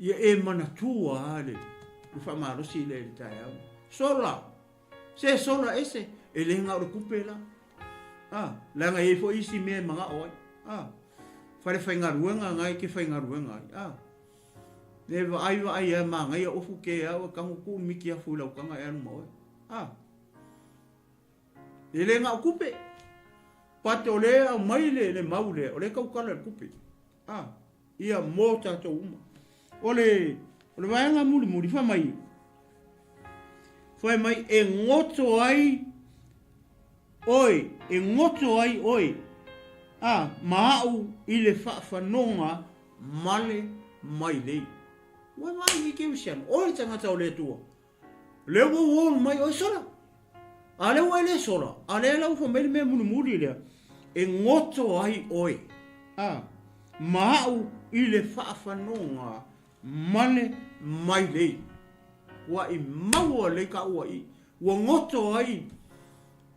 Ia e manatua a le faamalosi lea i le taeao. Sola! Se sola ese, e le na o le tupe la. A, leaga e i ai foi isi mea e manao ai. A, fale faigaluega na e te faigaluega ai. A, Ne vaai vaai a manaia ofu ke au e tago tuu le mitiafu i lau taga e alu ma oe. A. E le na o tupe. But o lea e aumai le, le mau lea, o lea e tautala i le tupe. A. Ia mo tatou uma. O le, o le vaega mulimuli, fai mai, fai mai e goto ai oe, e goto ai oe, a, ma au i le faafanoga ma le mailei. Ua vaai i kerisiano, oe le tagata o le Atua. Lea ua warn mai oe sola. A lea ua e le sola, a lea la ua fai mai le mea mulimuli lea, e goto ai oe, a, ma au i le faafanoga ma le mailei. Ua i maua lelei ka ua i. Ua goto ai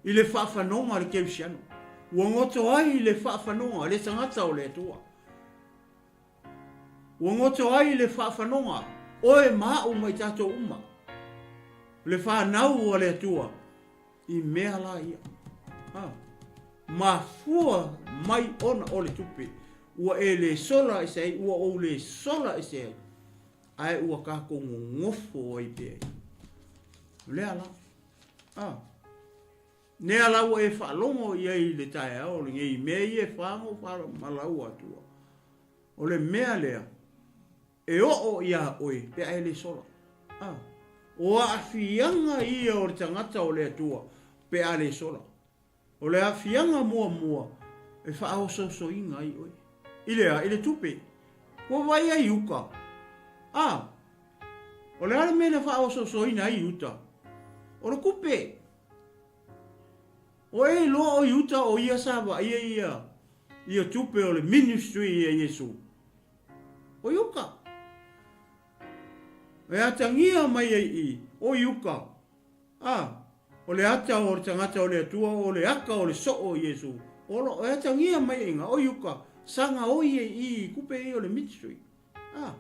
i le faafanoga le kerisiano. Ua goto ai i le faafanoga le tagata o le Atua. Ua goto ai le faafanoga, oe ma au ma i tatou uma, le fanau a le Atua, i mea la ia. A, mafua mai ona o le tupe, ua e le sola ese ai, ua ou le sola ese ai, ae ua tatou gogofo ai pea. O lea la. A, nea la ua e faalogo i ai i le taeao lenei i mea ia e fago faamalaua atua. O le mea lea e oo iā oe pe a e le sola. A, o aafiaga ia o le tagata o le Atua pe a le sola. O le aafiaga muamua e faaosoosoina ai oe. I le a? I le tupe. Ua vaai ai i uta. A, o le a le mea na faaosoosoina ai i uta? O le tupe. O e iloa o Iuta o ia sa vaaia ia ia tupe o le ministry ia Iesu. O Iuta. E atagia mai ai i, o Iuta. A, o le ata o le tagata o le Atua, o le aka o le soo o Iesu. O lo, e atagia mai ai na, o Iuta, sa gaoi ai i i tupe ia o le ministry. A.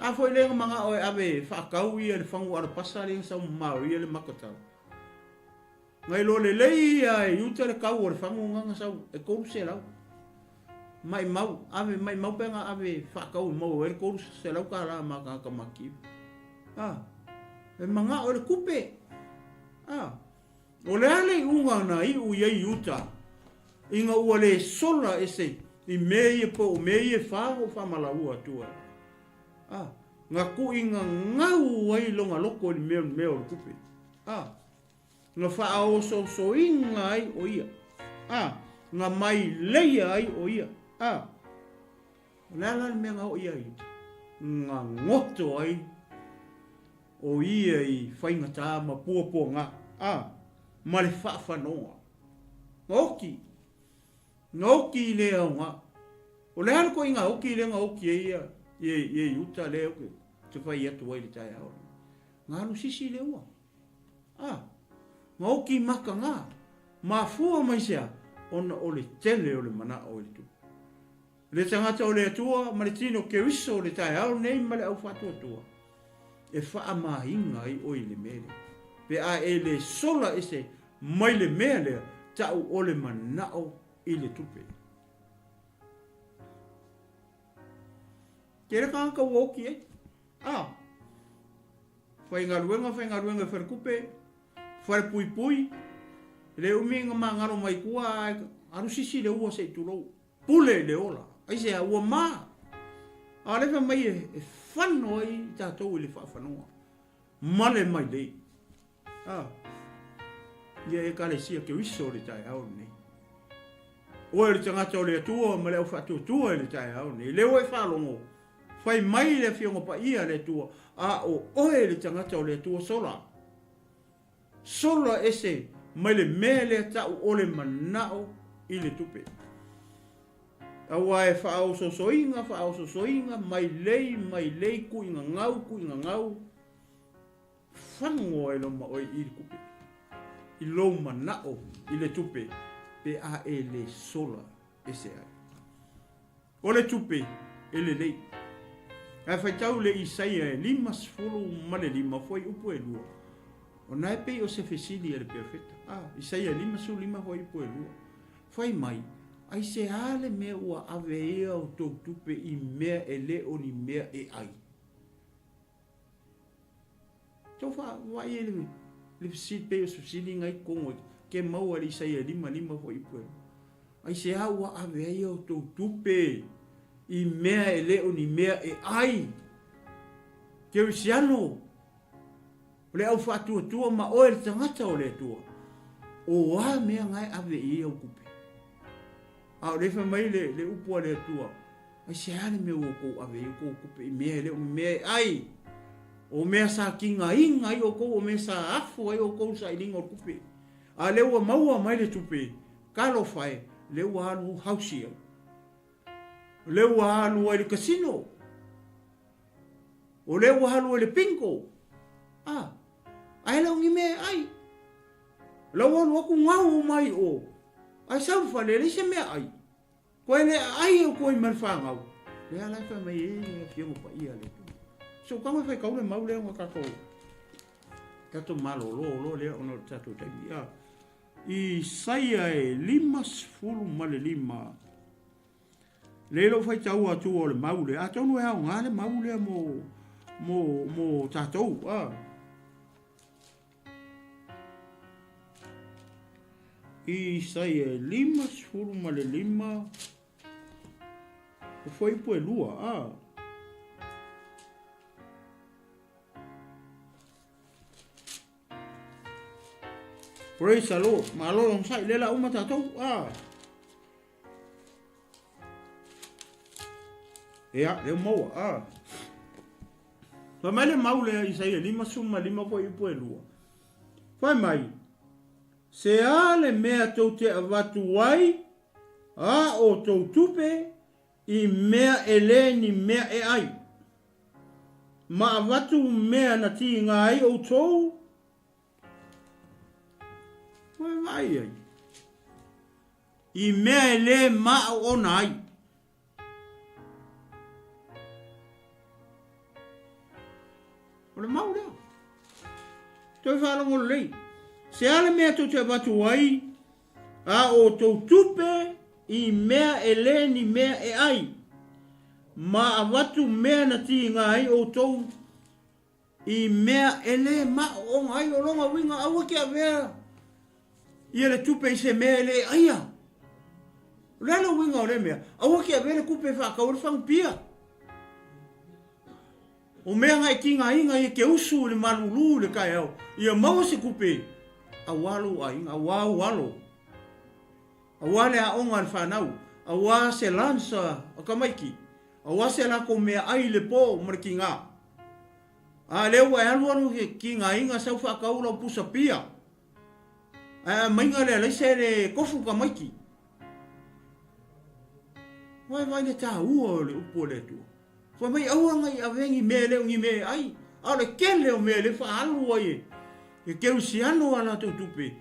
A foi lea na manao e ave e faatau ia le fagu alapasa lea na sau mamao ia le makotau. Na iloa lelei ia e Iuta le kau o le fagu na na sau e 300. Maimau, ave maimau pe na ave faatau e maua ai le 300 tala ma tagata matitiva. A. E manao i le tupe. A. O le a le iuga na iu i ai Iuta, ina ua le sola ese i mea ia po o mea ia e fa o faamalaua atu ai? A, na kuʻiga gau ai lona loko i le mea mea o le tupe. A, na faaosoosoina ai o ia. A, na maileia ai o ia. A, o le a la le mea na oo i ai Iuta? Na goto ai o ia i faigata ma puapuaga, a, ma le faafanoga. Na oki, na oki i le aoga. O le a le koiga oki lea na oki ai ia, ia, ia i uta lea ou te fai atu ai i le taeao lenei. Na alu sisi le ua. A, na oki makaga, mafua mai se a? Ona o le tele o le manao i le tupe. Le tagata o le Atua ma le tino Keriso o le taeao nei ma le au faatuatua, e faamaina ai oe i le mea lea. Pe a e le sola ese mai le mea lea, ta'u o le mana'o i le tupe. Tele tagata ua oki ai. A, faigaluega, faigaluega i faletupe, falepuipui, e le umi na magalo mai tua ae alu sisi le ua se i tulou. Pule i le ola. Aisea? Ua ma. A o lea fai mai e fano ai i tatou i le faafanoa ma le mailei. A. Ia Ekalesia Keriso o le taeao lenei. Oe o le tagata o le Atua ma le au faatuatua i le taeao lenei. Lea ua e faalogo, fai mai le Afioga Paia a le Atua, a o oe le tagata o le Atua sola. Sola ese mai le mea lea ta'u o le mana'o i le tupe. Aua e faaosoosoina, faaosoosoina, mailei, mailei, kuʻiga gau, kuʻiga gau, fago ai loma oe i le tupe, i lou mana'o i le tupe, pe a e le sola ese ai. O le tupe e lelei. Ae faitau le Isaia e 55 fuaiupu e lua, o na e pei o se fesili a le perofeta. A, Isaia 55 fuaiupu e lua. Fai mai, Aisea le mea ua ave ai a outou tupe i mea e le o ni mea e ai? Tau faavaai ai le fesili, pei o se fesili na i totonu e ke maua i le Isaia 55 foi ipu e. Aisea ua ave ai a outou tupe i mea e le o ni mea e ai? Kerisiano, o le au faatuatua ma oe le tagata o le Atua, o a mea na e ave i ai au tupe? A o lea fai mai le, le upu a le Atua, Aisea le mea ua outou ave ai outou tupe i mea e le o ni mea e ai? O mea sa tigaina ai outou, o mea sa afu ai outou i le sailiga o le tupe. A lea ua maua mai le tupe, talofa e, lea ua alu hausi ai. Lea ua alu ai i le casino. O lea ua alu ai i le bingo. Ah, ae le o ni mea e ai. O lea ua alu atu gau uma ai i o. Ae sau i le fale, e leai se mea ai. Koe le aai au koe ma le fanau. Lea la e fai mai e le Afioga Paia a le Atua. So tago e faitau le mau lea ona tatou tatou malolo loa lea ona o le tatou taimi. A Isaia e 55. Lea lou faitau atu o le mau lea. Atonu e aoga le mau lea mo mo mo tatou. A Isaia e 55 o fuaiupu e lua, a. Praise the Lord. Malo longsai lea la uma tatou. A. Ia, lea ua maua. A. Fai mai le mau lea Isaia 55 fuaiupu e lua. Fai mai, Se a le mea tou te avatu ai a outou tupe i mea e le ni mea e ai, ma avatu mea na tiga ai outou? Ua e vaai ai i mea e le maoona ai. O le mau lea. Toe faalogo lelei. Se a le mea tou te avatu ai a outou tupe i mea e le ni mea e ai, ma avatu mea na tiga ai outou I mea e le maoona ai o lona uiga, aua te avea ia le tupe i se mea e le aia. O le a le uiga o lea mea? Aua te avea le tupe e faatau ai le fagu pia. O mea na e tigaina ia te usu i le malulu i le taeao, ia maua se tupe aua lou aiga, aua ou alo, aua le aoga a le fanau, aua se lunch a tamaiti, aua se latou meaai i le po ma le tiga. A lea ua e alu alu i ke tigaina sau faatau lau pusa pia. Ae aumaiga le alaisa e le tofu tamaiti. Ua e vaai le taua o le upu a le Atua. Fai mai aua ne i avea ni mea e le o ni mea e ai. A o le tele o mea lea e faaalu ai e e kerisiano a latou tupe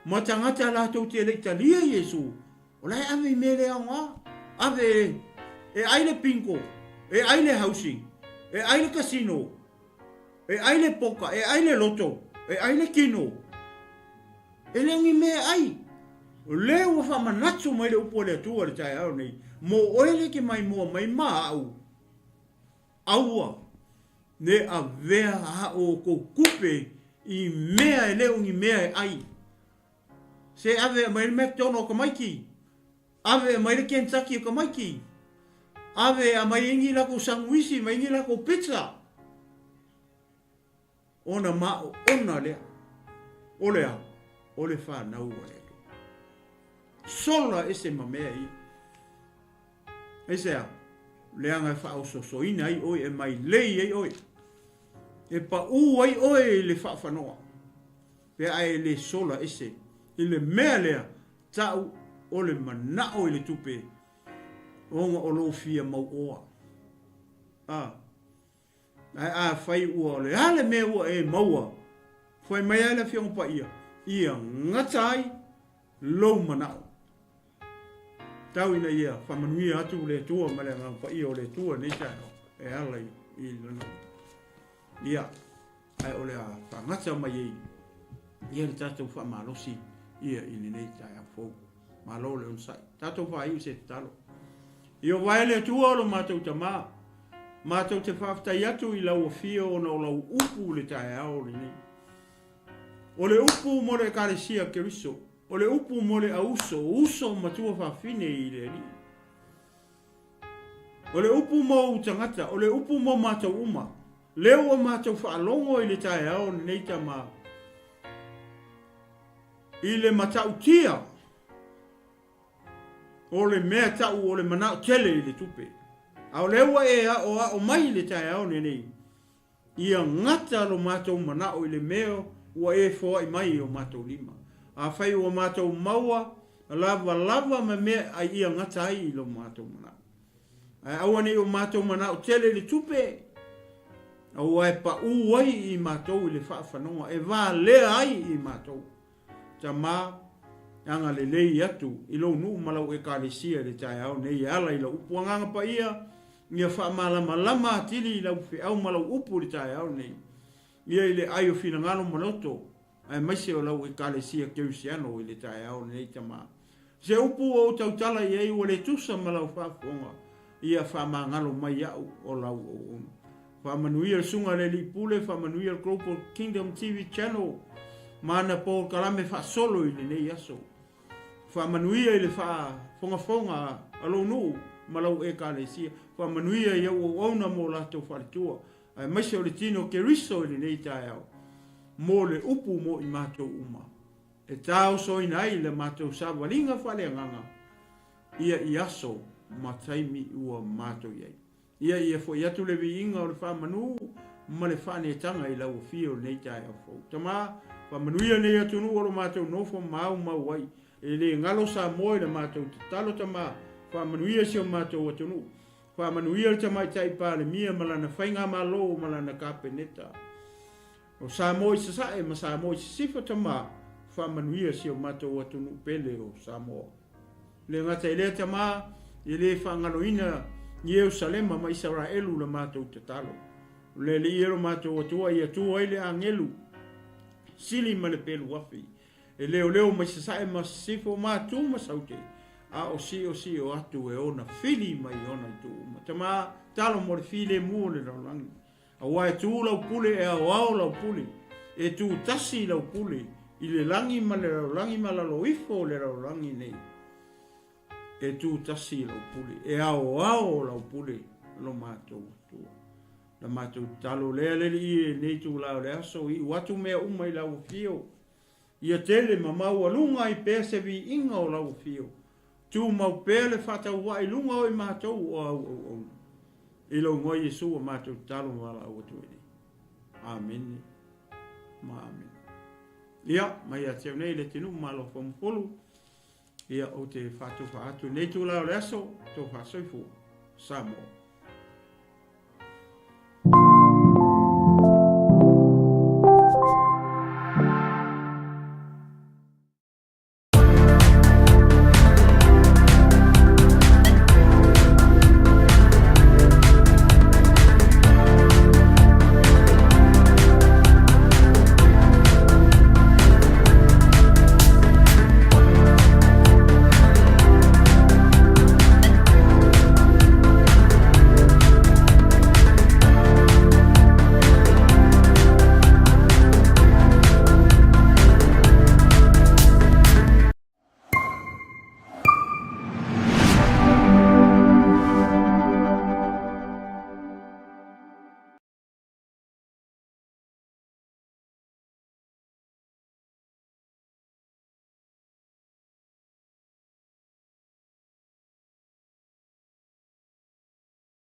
ma tagata latou te le i talia Iesu. O la e ave i mea le aoga. Ave e, e ai le bingo, e ai le housing, e ai le casino, e ai le poka, e ai le loto, e ai le kino. E le o ni mea e ai. O lea ua faamanatu mai le upu a le Atua i le taeao nei, mo oe le ke maimoa mai ma au, aua ne avea a outou tupe i mea e le o ni mea e ai. Se ave mai le McDonald o tamaiti. Ave mai le Kentucky o tamaiti. Ave aumai ai ni latou sanuisi ma ni latou pizza. Ona maoona lea. O le a? O le fanau a le Atua. Sola ese ma mea ia. Aisea? Leaga e faaosoosoina ai oe, e mailei ai oe, e paū ai oe i le faafanoa, pe a e le sola ese i le mea lea tau o le manao i le tupe ona o lou fia mauoa. A, ae afai ua o le a le mea ua e maua, fai mai ai le Afioga Paia, ia gata ai lou manao. Tau ina ia faamanuia atu le Atua ma le Agaga Paia o le Atua i lenei taeao e ala i Lana Ia, ae o le a faagata mai ai ia le tatou faamalosi ia i lenei taeao fou. Malo le onosai. Tatou faaiu i se tatalo. Ieova e le Atua o lo matou Tama, matou te faafetai atu i lau afio ona o lau upu i le taeao lenei. O le upu mo le Ekalesia Keriso, o le upu mo le auso, o uso ma tuafafine i le Alii. O le upu mo ou tagata, o le upu mo matou uma, lea ua matou faalogo i le taeao lenei Tama, i le matautia o le mea tau o le manao tele i le tupe. A o lea ua e aoao mai i le taeao lenei, Ia gata lo matou manao i le mea ua e foai mai i o matou lima. Afai ua matou maua lavalava ma mea ai ia gata ai i lo matou manao. Ae aua ne i o matou manao tele i le tupe, aua e paū ai i matou i le faafanoga e valea ai i matou. Tama, agalelei atu i lou nuu ma lau Ekalesia i le taeao nei e ala i lau upu Agaga Paia, ia faamalamalama atili i lau feau ma lau upu i le taeao nei, ia i le ai o finagalo ma loto, aemaise o lau Ekalesia Kerisiano i le taeao lenei, Tama. Se upu ua ou tautala i ai ua le tusa ma lau faafofoga, ia faamagalo mai iaʻu o lau auauna. Faamanuia le Susuga i le Alii Pule, faamanuia le Global Kingdom TV Channel ma ana polokalame faasolo i lenei aso. Faamanuia i le faafogafoga a lou nuu ma lau Ekalesia. Faamanuia i au auauna ma o latou faletua, aemaise o le tino Keriso i lenei taeao, mo le upu mo i matou uma. E taosoina ai le matou savaliga faaleagaga ia i aso ma taimi ua matou i ai. Ia ia foi atu le viiga o le faamanu ma le faaneetaga i lau afio i lenei taeao fou. Tama, faamanuia lenei atunuu o lo matou nofo maumau ai. E le galo Samoa i le matou tatalo Tama, faamanuia si o matou atunuu. Faamanuia le Tamaitai Palemia ma lana faigamalo ma lana Kapeneta. O Samoa i Sasae ma Samoa i Sisifo Tama, faamanuia si o matou atunuu pele o Samoa. Le gata i lea Tama, e le faagaloina Ierusalema ma Isaraelu la matou tatalo. O le Alii e lo matou Atua ia tu ai le agelu sili ma le pelu afi, e leoleo mai Sasae ma Sisifo ma Tu ma Saute, a o siosio atu e ona fili mai ona itu uma. Tama, talo mo le filemu o le lalolagi. Aua e tu lau pule, e aoao lau pule, e tu tasi lau pule i le lagi ma le lalolagi ma lalo ifo o le lalolagi nei. E tu tasi lau pule, e aoao lau pule lo matou Atua. La matou tatalo lea le Alii i lenei itula o le aso, iu atu mea uma i lau afio, ia tele ma maualuga ai pea se viiga o lau afio, Tumau pea le faatauva'a i luga o i matou o au auauna. I lou Igoa Iesu ua matou tatalo ma valaau atu ai nei. Amene ma amene. Ia, mai ia te au nei le atunuu ma alofa mafolu, ia ou te faatofa atu i lenei itula o le aso, tofa soifua, Samoa.